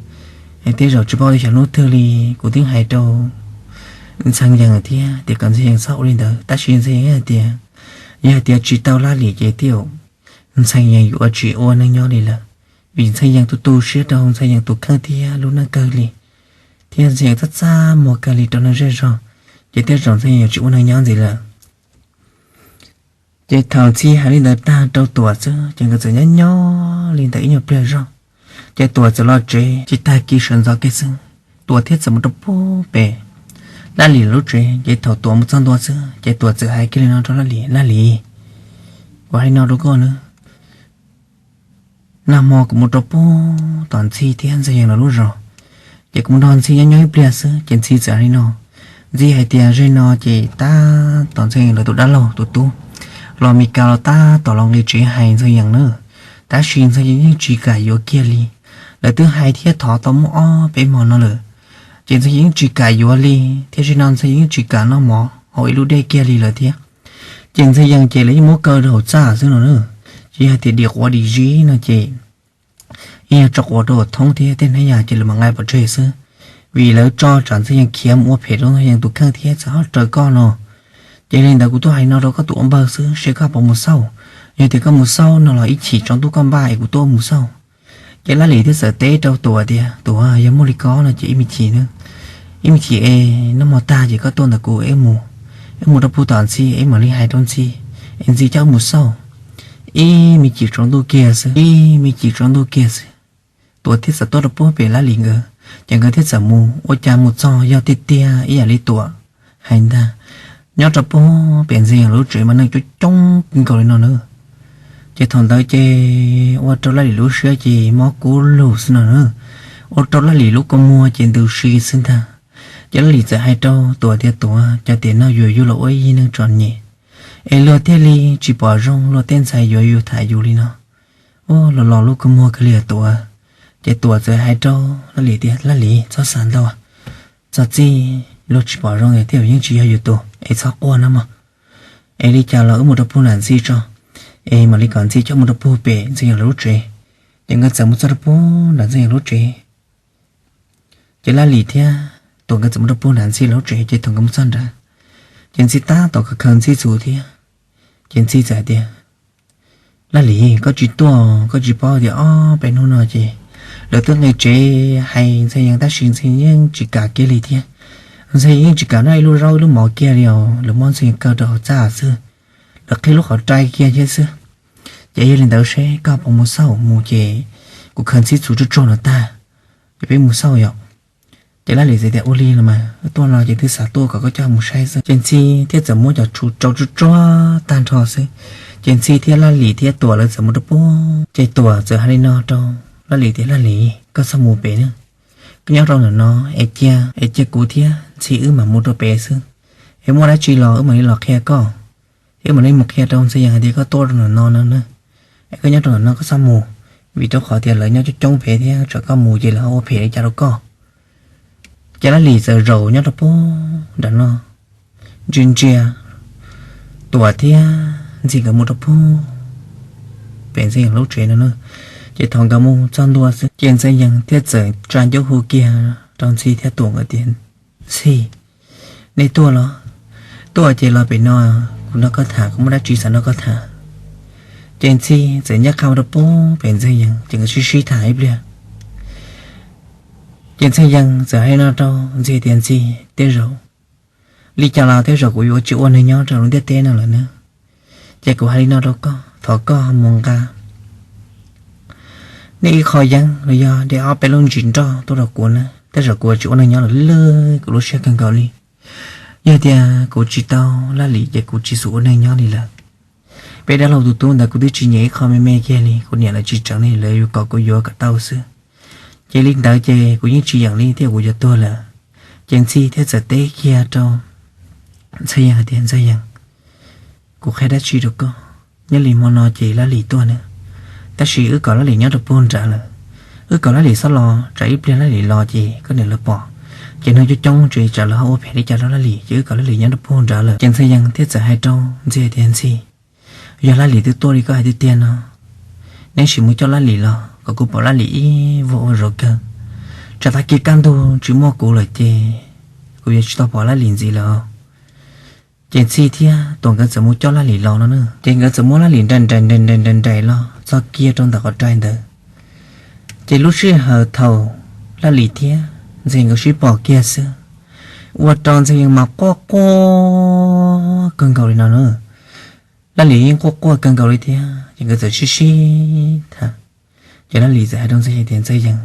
es tej zaum tsis paub tias xyov hnub twg li kuv twb hais rau Ntxhi Yees thiab tias kom Ntxhi Yees txhob ua li ntawd, tab sis Ntxhi Yees hais tias yog hais tias tsis tau Laj Lim ces tej zaum Ntxhi Yees yuav tsis ua neeg nyob li lawm, vim Ntxhi Yees tu tu siab rau Ntxhi Yees tus kheej thiab lub neej kawg li, thiab Ntxhi Yees txaj txaj muag kawg li rau neeg zej zog, ces tej zaum Ntxhi Yees yuav tsis ua neeg nyob ntxiv lawm. Ces thaum Ntxhi hais li ntawd tag rau Tuam xwb ces nkawd txawm nyob nyob li ntawd ib nyuag pliag zog, ces Tuam txawm los tsev, ces tag kis sawv ntxov kiag xwb, Tuam thiaj txawm mus rau pem Laj Lim lub tsev. Ces thaum Tuam mus txog ntua xwb ces Tuam txawm hais kiag li no rau Laj Lim, Laj Lim, kuv hais li no rau koj na, nag hmo kuv mus rau pem tom Ntxhi thiab Ntxhi Yees lawv lub zos, ces kuv mus nrog Ntxhi nyob nyob ib pliag xwb ces Ntxhi txawm hais li no, Ntxhi hais tias ze no ces tab tom Ntxhi Yees lawv tus dab laug tus tub los Mes Kas los tab tom los nqis tsev hais Ntxhee Yees na, tab sis Ntxhee Yees yeej tsis kam yuav kiag li. Lawv twb hais thiab thov tau muaj ob peb hmo no lawm, ces Ntxhee Yees yeej tsis kam yuav li, thiab sim no Ntxhee Yees yeej tsis kam noj mov hauv ib lub dej kiag li lawm thiab. Ces Ntxhee Yees ces lawv yeej muab kaw rau hauv txaj xwb no na, ces yog tias dim quav dim zib no ces yeej yog tso quav rau hauv thoob thiab tej hnab yas ces lawv mam nqa pov tseg xwb, vim lawv tso tsam Ntxhee Yees khiav mus ua phem rau Ntxhee Yees tus kheej thiab txawm ho raws koj no. Ces li ntawd kuv tuaj hais no rau koj tus ua npawg xwb seb koj puas mus xauj, yog tias koj mus xauj no los ib chim tsaus ntuj koj npaj es kuv tuaj mus xauj. Ces Laj Lis thiaj txawm teb rau Tuam tias, Tuam, yog muaj li ko no ces ib me chim, ib me chim es noj mov tag ces koj tuaj ntawm kuv, wb mus rau puag tom Ntxhi es mam li hais rau Ntxhi, es Ntxhi coj wb mus xauj. Ib me chim tsaus ntuj kiag xwb, ib me chim tsaus ntuj kiag xwb, Tuam thiaj txawm tuaj rau puag pem Laj Lis nkawd, ces nkawd thiaj txawm mus. Ua cas mus txog yog tiag tiag ib yam li Tuam hais ntag, nyob rau puag pem Ntxhi Yees lub tsev mas neeg coob coob nkaus li no na. Ces thaum ntawd ces ua rau Laj Lis lub siab ces mob kub lug xwb no na, ua rau Laj Lis lub kua muag ces ntws si xwb ntag. Ces Laj Lis txawm hais rau Tuam tias, Tuam, cas tiam no yus yuav los ua ib yig neeg txom nyem es luag thiaj li tsis pom zoo luag tej ntxhais yuav yus tham yus li no. Ua los los lub kua muag kawg li Tuam. Ces Tuam txawm hais rau Laj Lis tias, Laj Lis, txhob xav ntau, txog txij luag tsis pom zoo thiab yeej tsis yog yus tus es txhob quaj no mog. Es li cas los wb mus rau puag nram Ntxhi tso, es mam li kom Ntxhi coj mus rau puag pem Ntxhi Yees lub tsev. Ces nkawd txawm mus txog rau puag nram Ntxhi Yees lub tsev. Ces Laj Lis thiab Tuam nkawd txawm mus rau puag nram Ntxhi lub tsev, ces thaum nkawd mus txog nrad, ces Ntxhi tab tom khaws Ntxhi txhuv thiab. Ces Ntxhi txawm hais tias, Laj Lis, koj tsis tuaj koj tsis paub tias ob peb hnub no ces lawv twb nqis tsev hais Ntxhi Yees tab sis Ntxhi Yees yeej tsis kam kiag li thiab. Ntxhi Yees yeej tsis kam noj ib lub zaub ib lub mov kiag li os, lawv muab Ntxhi Yees kaw rau hauv txaj xwb, lawv qhib lub qhov rai kiag thiab xwb. Ces yog li ntawd seb koj puas mus xauj, mus ces kuv khaws Ntxhi txhuv tsuag tsuag no tag, ces peb mus xauj yom. Ces Laj Lis txawm tias, Ua li los mas, tuaj los ces twb xav tuaj kom koj coj mus saib xwb. Ces Ntxhi thiaj txawm muab cov txhuv rau tsuag tsuag tag nrho xwb. Ces Ntxhi thiab Laj Lis thiab Tuam lawv txawm mus rau puag. Ces Tuam txawm hais li no rau Laj Lis tias, Laj Lis, koj txhob mus pem na, koj nyob rau ntawm no es cia, es cia kuv thiab Ntxhi wb mam mus rau pem xwb. Es muaj dab tsi los wb mam li los qhia koj, wb mam li mus qhia rau Ntxhi Yees hais tias koj tuaj rau ntawm no no na. Es koj nyob rau ntawm no koj txhob mus, vim rau qhov tias lawv nyob coob coob pem thiab tsam koj mus ces lawv ho ua phem li cas rau koj. Ces Laj Lis txawm zaum nyob rau puag nram no, ntsia ntsia Tuam thiab Ntxhi nkawd mus rau puag pem Ntxhi Yees lub tsev no na. Ces thaum nkawd mus txog ntua xwb ces Ntxhi Yees thiaj txawm tsa ncauj hu kiag rau Ntxhi thiab Tuam nkawd tias, Ntxhi, nej tuaj los? Tuaj ces los pem no, kuv nrog koj tham, kuv muaj dab tsi xav nrog koj tham. Ces Ntxhi txawm ncaj qha rau puag pem Ntxhi Yees ces nkawd sib sib tham ib pliag. Ces Ntxhi Yees txawm hais no rau Ntxhi tias, Ntxhi, tej zaum li cas los tej zaum kuv yuav tsis ua neeg nyob rau lub ntiaj teb no lawm na. Ces kuv hais li no rau koj, thov koj mus nqa nej ib qho yeeb los yog de ob peb lub ntsis nroj tuaj rau kuv na, tej zaum kuv yuav tsis ua neeg nyob lawm, kuv lub siab kawg nkaus li. Yog tias kuv tsis tau Laj Lis ces kuv tsis xav ua neeg nyob li lawm. Peb dab laug tus tub ntawd kuv twb tsis nyiam ib qho me me kiag li, kuv niam lawv tsis tseev li, lawv yuav kom kuv yuav kom tau xwb. Ces li ntawd ces kuv yeej tsis yeem li thiab, kuv yuav tuag lawm. Ces Ntxhi thiaj txawm teb kiag rau Ntxhi Yees hais tias, Ntxhi Yees, kuv qhia dab tsi rau koj, nyob li hmo no ces Laj Lis tuaj na, tab sis wb kom Laj Lis nyob rau puag nrad lawm. Wb kom Laj Lis txhob los, tsam ib pliag Laj Lis los ces koj niam lawv pom, ces neeg coob coob ces tsam lawv ho ua phem li cas rau Laj Lis, ces wb kom Laj Lis nyob rau puag nrad lawm. Ces Ntxhi Yees thiaj txawm hais rau Ntxhi tias, Ntxhi, yog Laj Lis twb tuaj li koj hais tiag tiag no, neb sim mus coj Laj Lis los kom kuv pom Laj Lis ib vuag ua zaum kawg. Tsam tag kis kaj ntug tsis muaj kuv lawm ces kuv yuav tsis tau pom Laj Lis ntxiv lawm. Ces Ntxhi thiab Tuam nkawd txawm mus coj Laj Lis los no na, ces nkawd txawm muab Laj Lis nraim nraim nraim nraim nraim los txog kiag rau ntawm qhov rai ntawd. Ces lub sij hawm thaum Laj Lis thiab Ntxhi nkawd sib pom kiag xwb, ua rau Ntxhi Yees mas quaj quaj kawg nkaus li no na. Laj Lis yeej quaj quaj kawg nkaus li thiab, ces nkawd txawm sib sib tham. Ces Laj Lis txawm hais rau Ntxhi Yees tias, Ntxhi Yees,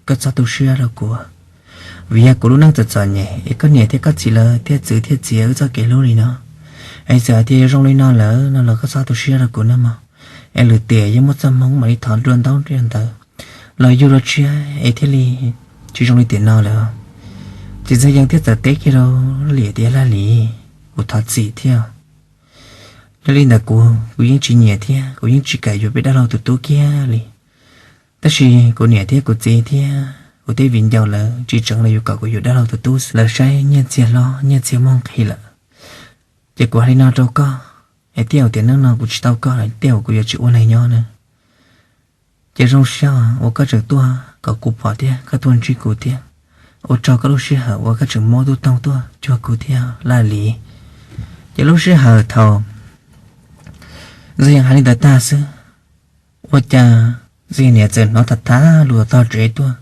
koj txhob tu siab rau kuv, vim yog kuv lub neej txom txom nyem es koj niam thiab koj txiv lawv thiaj txwv thiaj txiav wb txoj kev hlub li no. Es txawm hais tias yuav zoo li no lawm no los koj txhob tu siab rau kuv nawb mog. Es lwm tiam yog muaj txoj hmoo mam li thov dua ntaub dua ntawv, los yug los tshiab es thiaj li tsis zoo li tiam no lawm. Ces Ntxhi Yees thiaj txawm teb kiag rau Laj Lis tias, Laj Lis, kuv thov txim thiab. Yog li ntawd kuv, kuv yeej tsis nyiam thiab kuv yeej tsis kam yuav peb dab laug tus tub kiag li. Tab sis kuv niam thiab kuv txiv thiab kuv tej viv ncaus lawv tsis tseev los yuav kom kuv yuav dab laug tus tub xwb. Lawv saib nyiaj txiag hlob nyiaj txiag muaj nqis lawm. Ces kuv hais li no rau koj, es tej zaum tiam neej no kuv tsis tau koj lawm tej zaum kuv yuav tsis ua neeg nyob na. Ces zoo siab uas koj tseem tuaj kom kuv pom thiab koj tuaj ntsib kuv thiab. Ua tsaug koj lub sij hawm uas koj tseem muab tub toog tuaj cuag kuv thiab Laj Lis. Ces lub sij hawm thaum Ntxawg Yees hais li ntawd tag xwb, ua cas Ntxawg Yees niam txawm hnov tham tham lus tog tsev tuaj.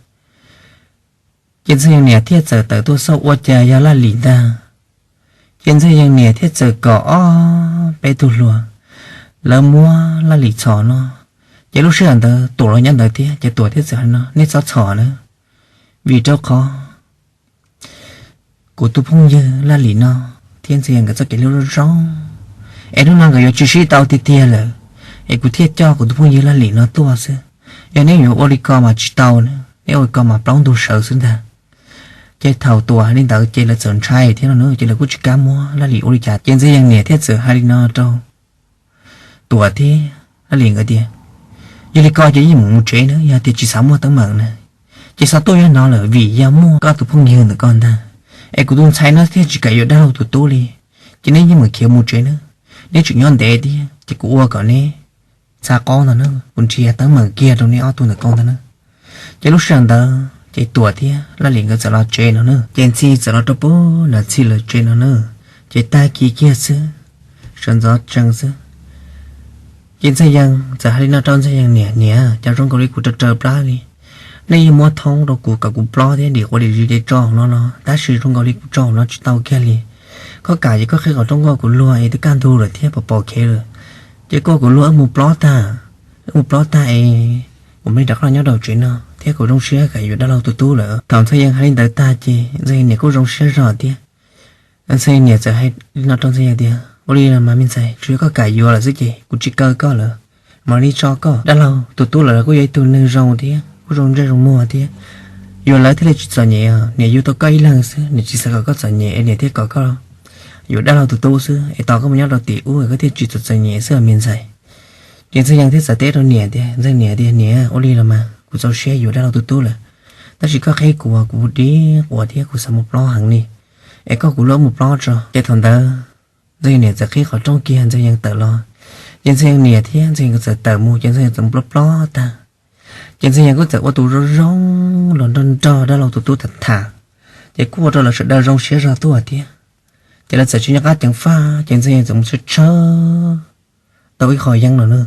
Ces Ntxawg Yees niam thiaj txawm tawm tuaj xauj ua cas yog Laj Lis ntag. Ces Ntxawg Yees niam thiaj txawm kom ob peb tug hluas lawv muab Laj Lis txhom no. Ces lub sij hawm ntawd Tuam los nyob ntawd thiab, ces Tuam thiaj txawm hais no, nej txhob txhom na, vim rau qhov kuv tus phooj ywg Laj Lis no thiab Ntxawg Yees nkawd txoj kev hlub zoo zoo, es hnub no nkawd yuav tsis sib tau tiag tiag lawm, es kuv thiaj coj kuv tus phooj ywg Laj Lis no tuaj xwb. Yog neb yuav ua li ko mas tsis tau na, neb ua li ko mas plaub ntug sawv xwb ntag. Ces thaum Tuam hais li ntawd ces lawv txawm ntshai thiab no na, ces lawv kuj tsis kam muab Laj Lis ua li cas. Ces Ntxawg Yees niam thiaj txawm hais li no rau Tuam thiab Laj Lis nkawd tias, yog li ko ces yeej mus mus tsev na, yog tias tsis xav muaj teeb meem na, ces xav tuaj yog no lawm vim yog muaj koj tus phooj ywg ntawm koj ntag, es kuv tus ntxhais no thiaj tsis kam yuav dab laug tus tub li. Ces neb yeej mus khiav mus tsev na, neb tseem nyob ntev thiab ces kuv ua kom neb txhav qoob ntag na, kuv nrhiav teeb meem kiag rau neb ob tug ntawm koj ntag na. Ces lub sij hawm ntawd ces Tuam thiab Laj Lis nkawd txawm los tsev no na, ces Ntxhi txawm los rau pem Ntxhi lawv tsev no na. Ces tag kis kiag xwb, sawv ntxov tsees xwb, ces Ntxawg Yees txawm hais li no rau Ntxawg Yees niam, niam, cas zoo nkaus li kuv raws raws plab li, nej yeej muab thoob rau kuv kom kuv plob thiab dim quav dim zis de tso no los tab sis zoo nkaus li kuv tso no tsis tau kiag li. Koj kam ces koj qhib qhov rooj nkauj kuv luag es twb kaj ntug lawm thiab pom pom kev lawm, ces koj kuv luag wb mus plob tag, wb mus plob tag es kuv mam li rov qab los nyob rau tsev no thiab kuv zoo siab kam yuav dab laug tus tub lawm. Thaum Ntxawg Yees hais li ntawd tag ces Ntxawg Yees niam kuj zoo siab zog thiab. Ntxawg Yees niam txawm hais li no rau Ntxawg Yees tias, ua li los mas me ntxhais, tsuas yog koj kam yuav lawm xwb ces kuv tsis kaw koj lawm, mam li tso koj. Dab laug tus tub lawm los kuj yog ib tug neeg zoo thiab kuj zoo ntsej zoo muag thiab, yuav lawv thiaj li tsis txom nyem. Niam yug tau koj ib leeg xwb, niam tsis xav kom koj txom nyem es niam thiaj kom koj yuav dab laug tus tub xwb, es tos koj mus nyob rau tim ub es koj thiaj tsis txom txom nyem xwb me ntxhais. Ces Ntxawg Yees thiaj txawm teb rau niam tias, Ntxawg niam tias, niam, ua li los mas kuv txaus siab yuav dab laug tus tub lawm, tab sis koj qhib kuv, kuv dim quav thiab kuv xav mus plob heev li, es koj kuv luag mus plob tso. Ces thaum ntawd Ntxawg Yees niam txawm qhib qhov rooj kiag Ntxawg Yees tawm los, ces Ntxawg Yees niam thiab Ntxawg Yees txawm tawm mus ces Ntxawg Yees txawm mus plob plob tag. Ces Ntxawg Yees kuj txawm ua tus zoo zoo los nrog nrog dab laug tus tub tham tham, ces kuj ua rau lawv sawv daws zoo siab zog tuaj thiab. Ces lawv txawm tsis nyob qab ceev faj, ces Ntxawg Yees txawm mus tshawb tshawb tau ib qho yeeb no na.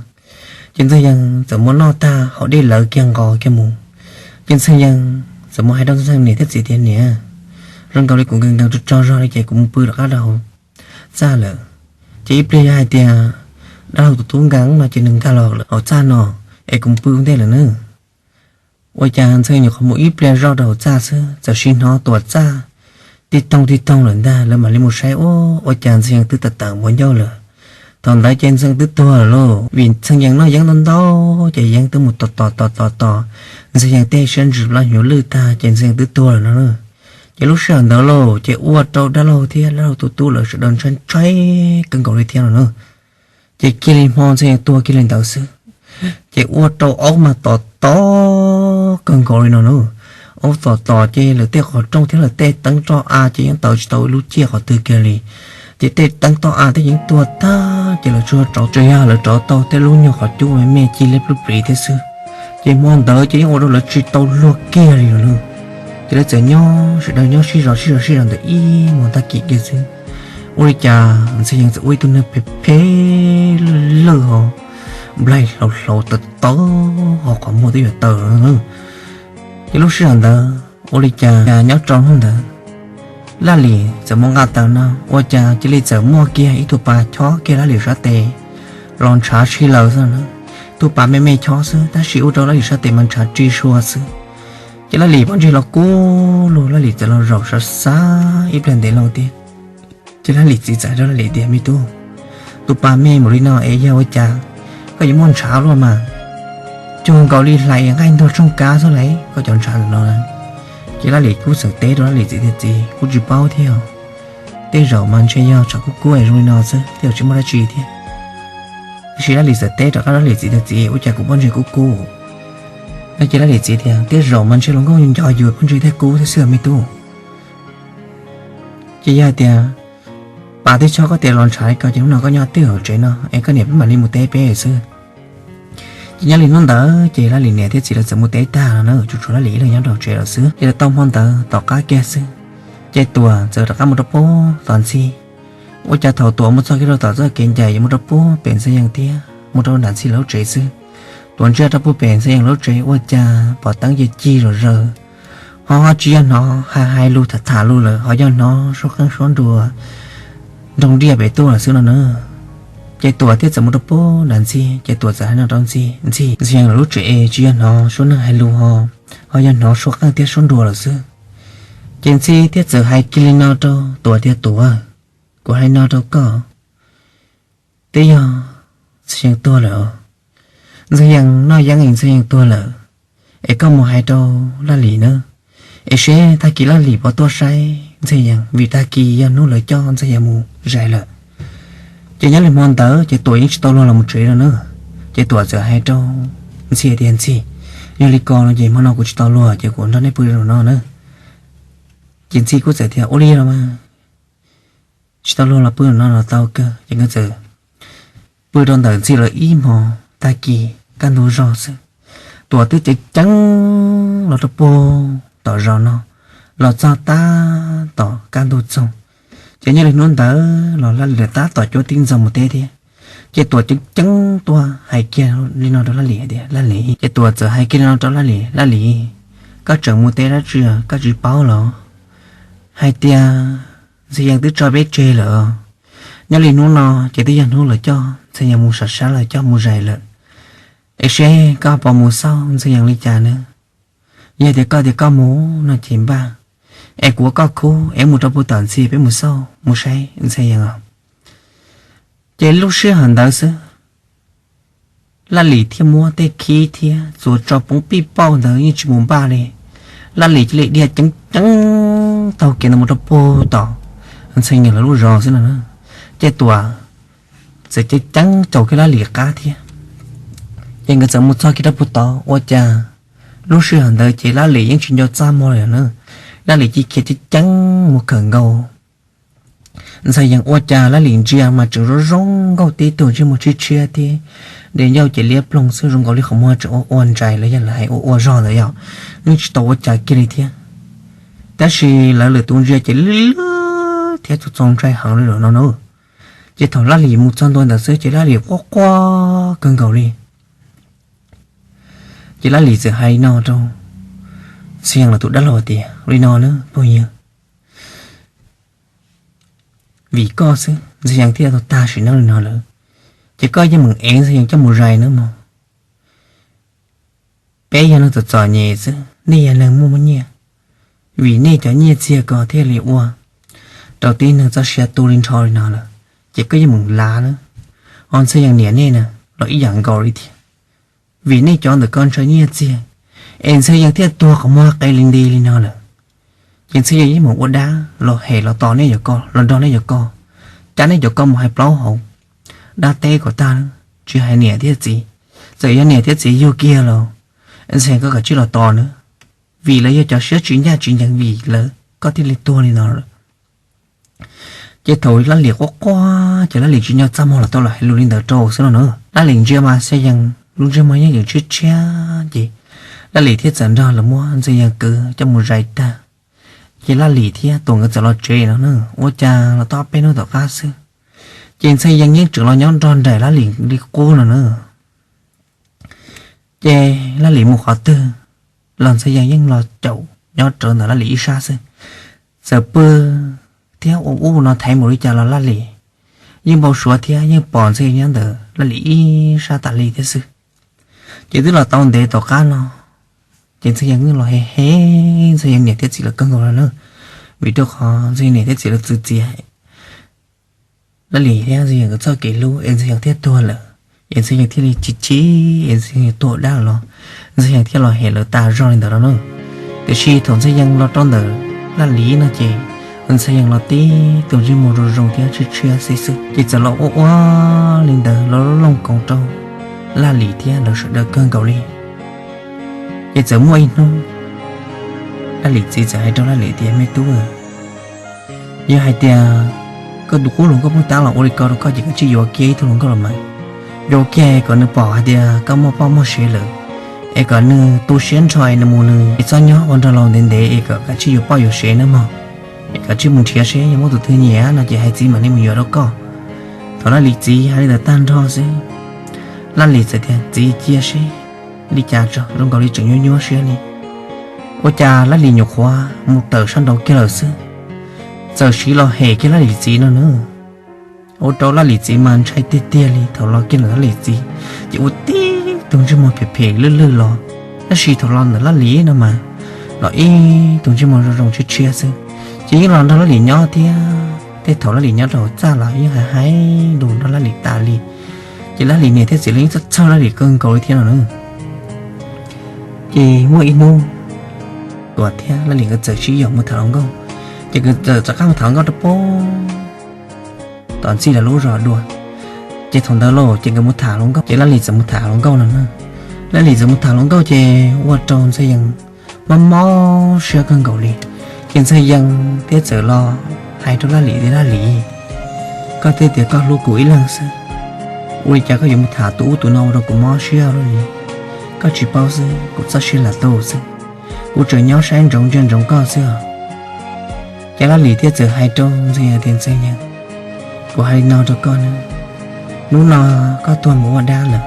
Ces Ntxawg Yees txawm muab noj tag haus dej lawv kiag nqos kiag mus. Ces Ntxawg Yees txawm mus hais rau Ntxawg Yees niam thiab txiv tias, niam, zoo nkaus li kuv nkees nkees tso tso zog li ces kuv mus pw rov qab rau hauv txaj lawm. Ces ib pliag yog hais tias dab laug tus tub nkees no ces nws nkag los hauv txaj no es kuv mus pw ua ntej lawm na. Ua cas Ntxawg Yees nyuam qhuav mus ib pliag zoj rau hauv txaj xwb txawm sis hnov tuam txaj tig toog tig toog lawm ntag. Lawv mam li mus saib, ua cas Ntxawg Yees twb tawm tawm npuav ncauj lawm. Thaum ntawd ces Ntxawg Yees twb tuag lawm lauj, vim Ntxawg Yees noj yeeb ntau ntau ces yeeb twb mus tos tos tos tos tos Ntxawg Yees tej siab ntsws plab hnyuv lwj tag ces Ntxawg Yees twb tuag lawm no. Ces lub sij hawm ntawd lauj ces ua rau dab laug thiab dab laug tus tub lawv sawv daws ntshai ntshai kawg nkaus li thiab no na. Ces kiag li hmo Ntxawg Yees tuag kiag li ntawd xwb, ces ua rau aub mas tom tom kawg nkaus li no na. Aub tom tom ces lawv tej qhov rooj thiab lawv tej teeb roj av ces yeej taws tsis tau ib lub ciaj qhov twg kiag li. Ces tej teeb toj av tej yeeb tuag tag ces lawv tsuas rauv, tsuas yog lawv rauv tau tej lub nyuag qhov cub me me ci li plub pliv thiab xwb. Ces hmo ntawd ces yeej ua rau lawv tsis tau luag kiag li no na. Ces lawv txawm nyob sawv daws nyob sib zos sib zos sib zos ntawm ib hmos tag kis kiag xwb, ua li cas Ntxawg Yees txawm ua ib tug neeg phem phem lwj lwj ho nplaig hlaus hlaus tawv tawv ho qhov muag twb yuav tawg lawm. Ces lub sij hawm ntawd ua li cas nyob rau hnub ntawd Laj Lis txawm mus nqa taws no ua cas cia li txawm muaj kiag ib tug pas chob kiag Laj Lis sab tes los ntshav si lawm xwb na. Tus pas me me chob xwb tab sis ua rau Laj Lis sab tes mas ntshav ri sua xwb. Ces Laj Lis poj ntsis los kub lug, Laj Lis txawm los zaum xav xav ib pliag ntev loo tiag. Ces Laj Lis txiv txawm hais rau Laj Lis tias, me tub, tus pas me npaum li no es yog ua cas koj yuav muaj ntshav luaj mas? Cuag nkaus li hlais nqaij ntuag tshooj kab xwb lauj koj cov ntshav ntawm no. Ces Laj Lis kuj txawm teb rau Laj Lis txiv tias, txiv, kuv tsis paub thiab os. Tej zaum mas ntshe yog tshav kub kub es zoo li no xwb, tej zaum tsis muaj dab tsi thiab. Tab sis Laj Lim txawm teb rov qab Laj Lim txiv tias, Txiv, ua cas kuv poj ntsev kub kub? No ces Laj Lim txiv tias, Tej zaum mas ntshe luag nkauj nco yus poj ntsev thiaj kub thiab xwb os me tub. Ces yog hais tias, Pas, twb txhob koj tias los ntshav li ko ces hnub no koj nyob twj hauv tsev no es koj niam peb mam li mus teb peb xwb. Ces nyob li hnub ntawd ces Laj Lim niam thiab txiv lawv txawm mus teb tag no na, tsuas tshuav Laj Lim ib leeg nyob rau tsev lawm xwb. Ces tau hmo ntawd tom qab kiag xwb, ces Tuam txawm rov qab mus rau puag tom ntxig. Ua cas thaum Tuam mus txog kiag rau tom txoj kev ncaim yuav mus rau puag pem Ntxhee Yees thiab mus rau nram ntxig lawv lub tsev xwb, Tuam ntsia rau puag pem Ntxhee Yees lub tsev ua cas pom teeb cig cig zom zaws, ho ho tsis yog hnov hais hais lus tham tham lus lawm, ho yog hnov suab qeej suab nruas nroo diaj pem tuaj lawm xwb no na. Ces Tuam thiaj txawm mus rau puag nram ntxig, ces Tuam txawm hais no rau Ntxhee, Ntxhee, Ntxhee Yees lawv lub tsev es tsis yog hnov suab neeg hais lus ho, ho yog hnov suab qeej thiab suab nruas lawm xwb. Ces Ntxhee thiaj txawm hais kiag li no rau Tuam tias, Tuam, kuv hais no rau koj, twb yog Ntxhee Yees tuag lawm. Ntxhee Yees noj yeeb es Ntxhee Yees tuag lawm, es koj mus hais rau Laj Lim na, es seb tag kis Laj Lim puas tuaj saib Ntxhee Yees, vim tag kis yog hnub lawv coj Ntxhee Yees mus zais lawm. Ces nyob li hmo ntawd ces Tuam yeej tsis tau luag los mus tsev no na. Ces Tuam txawm hais rau Ntxhee tias, Ntxhee, yog li ko no ces hmo no kuv tsis tau luag ces kuv nrog nej pw no na. Ces Ntxhee kuj txawm tias, Ua li los mas, tsis tau luag los pw no los tau kawg. Ces nkawd txawm pw rau ntawm ntxig lawv ib hmos tag kis kaj ntug zog xwb. Tuam twb ceev ceev los rau puag tom zos no, los txog tab tom kaj ntug txoog. Ces nyob li hnub ntawd los Laj Lim tab tom cuab tib ntxov mus teb thiab. Ces Tuam ceev ceev tuaj hais kiag li no rau Laj Lim tias, Laj Lim, ces Tuam txawm hais kiag li no rau Laj Lim, Laj Lim, koj tseem mus teb dab tsi, koj tsis paub los hais tias Ntxhee Yees twb tso peb tseg lawm. Nyob li hnub no ces twb yog hnub lawv coj Ntxhee Yees mus sam sab, lawv coj mus zais lawm. Es seb koj puas mus xauj Ntxhee Yees li cas na? Yog tias koj tias koj mus no ces npaj, es kuv ua koj khub es mus rau puag tom ntxig peb mus xauj mus saib Ntxhee Yees os. Ces lub sij hawm ntawd xwb, Laj Lim thiaj muab tej khib thiab txuas tso poob pij pauj ntawd yeej tsis mus npaj li. Laj Lim cia li dhia ceev ceev taug kev ntawd mus rau puag tom Ntxhee Yees lawv lub zos xwb no na. Ces Tuam txawm ceev ceev caum kiag Laj Lim qab thiab. Ces nkawd txawm mus txog kiag rau puag tod ua cas lub sij hawm ntawd ces Laj Lim yeej tsis nco txaj muag li na. Laj Lim cia li khiav ceev ceev mus khawm nkaus Ntxhee Yees ua cas Laj Lim ntsia mas tseem zoo zoo nkauj tib tug, ntsej muag tshiab tshiab thiab, de ncauj ces liab ploog xwb, zoo nkaus li qhov muag tseem ua ua ntsais los yog lawv hais ua ua zog ntawd yom, yeej tsis tau ua cas kiag li thiab. Tab sis lawv lwm tus ntsia ces lwj lwj thiab txaus ntshai heev li lawm no na. Ces thaum Laj Lim mus txog ntua ntawd xwb ces Laj Lim quaj quaj kawg nkaus li. Ces Laj Lim txawm hais li no rau Ntxhee Yees lawv tus dab laug tias, Li no na phooj ywg, vim koj xwb Ntxhee Yees thiaj tau tag sim neej li no lawm, ces koj yeej meem ev Ntxhee Yees coj mus zais nawb mog. Peb yog neeg txom txom nyem xwb, nej yog neeg muaj muaj nyiaj, vim nej cov nyiaj txiag ko thiaj li ua rau tib neeg txoj sia tu li nrho li no lawm, ces koj yeej meem lav nawb. Ho Ntxhee Yees niam nej na los ib yam nkaus li thiab, vim nej cov ntawm ko ntshaw nyiaj txiag es Ntxhee Yees thiaj tuag qhov muag qe li nti li no lawm. Ces Ntxhee Yees yeej meem ua dab los hem los tos nej cov ko, los nrog nej cov ko, cab nej cov ko mus hais plaub hauv dab teb kom tag, tsis hais niam thiab txiv. Txawm yog niam thiab txiv yug kiag los Ntxhee Yees koj kav tsij los tos nawb, vim lawv yog cov siab tsis ncaj tsis ncees, vim lawv koj thiaj li tuag li no lawm. Ces thaum Laj Lim quaj quaj ces Laj Lim tsis nco txaj muag los tau los hais lus li ntawd rau xwb no na. Laj Lim ntsia mas Ntxhee Yees lub ntsej muag yeej tseem tshiab tshiab, ces Laj Lim thiaj txawm nrog lawv muab Ntxhee Yees kwv coj mus zais tag. Ces Laj Lim thiab Tuam nkawd txawm los tsev no na, ua cas los tau ob peb hnub tom qab xwb, ces Ntxhee Yees yeej tseem los nyob nrog nraim Laj Lim li qub no na. Ces Laj Lim mus qhov twg los Ntxhee Yees yeej los caum nyob rawv ntawm Laj Lim ib sab xwb. Txawm pw thiab ua ub no thaiv mus li cas los Laj Lim yeej npau suav thiab yeej pom Ntxhee Yees nyob ntawm Laj Lim ib sab tas li thiab xwb. Ces twb los tau ntev tom qab no, ces Ntxhee Yees yeej los he he Ntxhee Yees niam thiab txiv lawv kawg nkaus lawm na, vim rau qhov Ntxhee Yees niam thiab txiv lawv txwv txiav Laj Lim thiab Ntxhee Yees nkawd txoj kev hlub es Ntxhee Yees thiaj tuag lawm, es Ntxhee Yees thiaj li chim chim es Ntxhee Yees tuag dab los Ntxhee Yees thiaj los hem lawv tas zog li ntawd no na. Tiam sis thaum Ntxhee Yees los rau ntawm Laj Lim no ces Ntxhais Yees los tib tug ntsej muag zoo zoo thiab tshiab tshiab xwb xwb, ces txawm los ua ua li ntawd los looj koov rau Laj Lim thiab lawv sawv daws kawg nkaus li. Ces txawm muaj ib hnub, Laj Lim txiv txawm hais rau Laj Lim tias, Me tub, yog hais tias koj tus qub hluas nkauj pheej tab los ua li ko rau koj ces koj cia li yuav kiag ib tug hluas nkauj los mas, yuav kiag kom nws pom hais tias koj muaj poj muaj sev lawm, es kom nws tu siab nrho es nws mus nws tsis txhob nyob ua nrog laus ntev ntev es kom kav tsij yuav poj yuav sev nawb mog, es kav tsij mus nrhiav seb yog muaj tus twg nyiam no ces hais txiv mam li mus yuav rau koj. Thaum Laj Lim txiv hais li ntawd tag nrho xwb, Laj Lim txawm tias, Txiv, cia seb li cas tso, zoo nkaus li tseem nyuaj nyuaj siab li. Ua cas Laj Lim nyuam qhuav mus tawm sab nraud kiag lawm xwb, txawm siv los hem kiag Laj Lim txiv no na. Ua rau Laj Lim txiv mas ntshai tiag tiag li. Thaum los kiag ntawm Laj Lim txiv ces ua tib tug ntsej muag phem phem lwj lwj los, tab sis thaum los ntawm Laj Lim no mas los ib tug ntsej muag zoo zoo tshiab tshiab xwb. Ces yeej los nrog Laj Lim nyob thiab, tej thaum Laj Lim nyob rau hauv txaj los yeej hais hais lus nrog Laj Lim tas li. Ces Laj Lim niam thiab txiv los yeej txhawj txhawj Laj Lim kawg nkaus li thiab no na. Ces muaj ib hnub Tuam thiab Laj Lim nkawd txawm sib yaum mus tham hluas nkauj. Ces nkawd txawm rov qab mus tham hluas nkauj rau pem tom ntxij lawv lub zos dua. Ces thaum ntawd los ces nkawd mus tham hluas nkauj, ces Laj Lim txawm mus tham hluas nkauj no na. Laj Lim txawm mus tham hluas nkauj ces ua rau Ntxhais Yees mob mob siab kawg nkaus li. Ces Ntxhais Yees thiaj txawm los hais rau Laj Lim tias, Laj Lim, koj twb tias koj hlub kuv ib leeg xwb, ua li cas koj yuav mus tham tus ub tus no ua rau kuv mob siab li? Koj tsis paub xwb, kuv txoj sia lam tau xwb, kuv tseem nyob saib ntsoov ntsia ntsoov koj xwb os. Ces Laj Lim thiaj txawm hais rau Ntxhais Yees tias, Ntxhais Yees, kuv hais li no rau koj na, hnub no koj tuag mus ua dab lawm,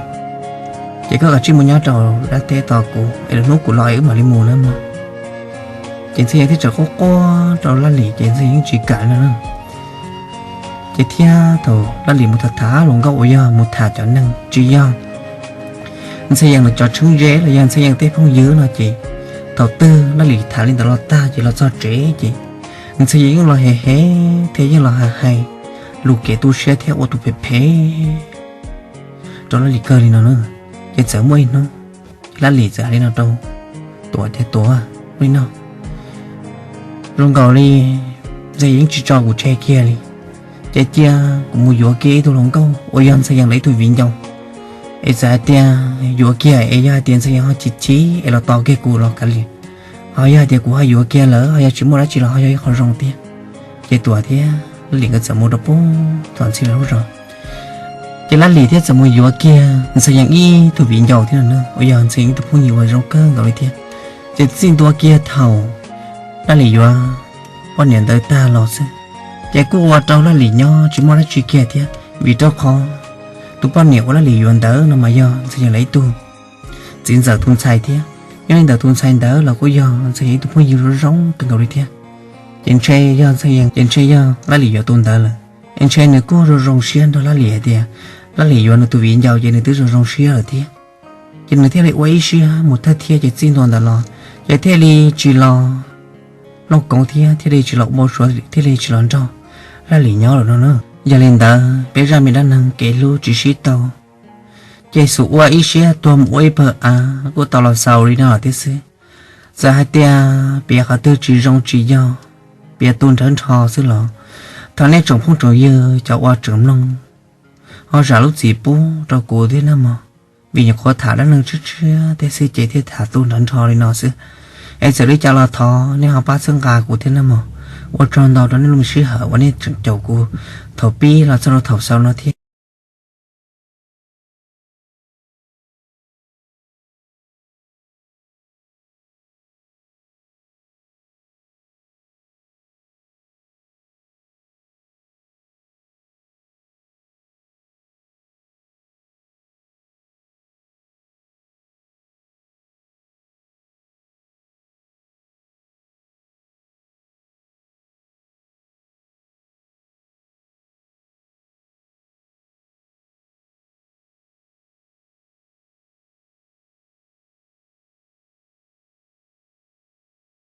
ces koj kav tsij mus nyob rau dab teb tos kuv es lwm hnub kuv los es wb mam li mus na mog. Ces Ntxhais Yees thiaj txawm quaj quaj rau Laj Lim ces Ntxhais Yees yeej tsis kam no na. Ces thiab thaum Laj Lim mus tham tham hluas nkauj uas yog mus tham cov neeg tsis yog Ntxhais Yees lawv cov tshoob ze los yog Ntxhais Yees tej phooj ywg no ces thaum twg Laj Lim tham li ntawd los tag ces los txog tsev ces Ntxhais Yees yeej los hem hem thiab yeej los hais hais lus kev tu siab thiab ua tus phem phem rau Laj Lim kawg li no na. Ces txawm muaj ib hnub, Laj Lim txawm hais li no rau Tuam tias, Tuam, ua li no, zoo nkaus li Ntxhais Yees yeej tsis tso kuv tseg kiag li. Ces cia kuv mus yuav kiag ib tug hluas nkauj uas yog Ntxhais Yees lawv ib tug viv ncaus. Es txawm hais tias yuav kiag es yog hais tias Ntxhais Yees ho chim chim es los tos kiag kuv los kav liam. Ho yog hais tias kuv ho yuav kiag lawm ho yog tsis muaj dab tsi los ho yog ib qho zoo thiab. Ces Tuam thiab Laj Lim nkawd txawm mus rau pem tom ntxij lawv lub zos. Ces Laj Lim thiaj txawm mus yuav kiag Ntxhais Yees ib tug viv ncaus thiab no na, uas yog Ntxhais Yees ib tug phooj ywg uas zoo kawg nkaus li thiab. Ces txij ntua kiag thaum Laj Lim yuav poj niam ntawd tag los xwb, ces kuj ua rau Laj Lim nyob tsis muaj dab tsi kiag thiab, vim rau qhov tus poj niam uas Laj Lim yuav ntawd no mas yog Ntxhais Yees lawv ib tug txiv ntxawm tus ntxhais thiab. Yog li ntawd tus ntxhais ntawd los kuj yog Ntxhais Yees ib tug phooj ywg zoo zoo kawg nkaus li thiab. Ces ntshe yog Ntxhais Yees, ces ntshe yog Laj Lim yuav tus ntawd lawm, es ntshe nws kuj zoo zoo siab nrog Laj Lim hais tias Laj Lim yuav nws tus viv ncaus ces nws twb zoo zoo siab lawm thiab. Ces nws thiaj li ua ib siab mus thawj thiab ces txij ntua ntawd los ces thiaj li tsis los looj koov thiab thiaj li tsis los ua suav thiaj li tsis los nrog Laj Lim nyob lawm no na. Yog li ntawd peb zaj me dab neeg kev hlub tsis sib tau ces xub ua ib siab tuag mus ua ib pawg av kuj tau los xaus li no lawm thiab xwb. Txawm hais tias piav qhov twg tsis zoo tsis yog, piav tu nrhawv nrho xwb los thov nej tsoom phooj tsoom ywg cov uas tseem mloog ho zam lub txim pub rau kuv thiab nawb mog, vim nyuam qhuav tham dab neeg tshiab tshiab tej xwb ces thiaj tham tu nrhawv nrho li no xwb. Es txawm li cas los thov nej ho pab txhawb nqa kuv thiab nawb mog. Ua tsaug ntau rau nej lub me sij hawm uas nej tseem caum kuv thaum pib los txog rau thaum xaus no thiab.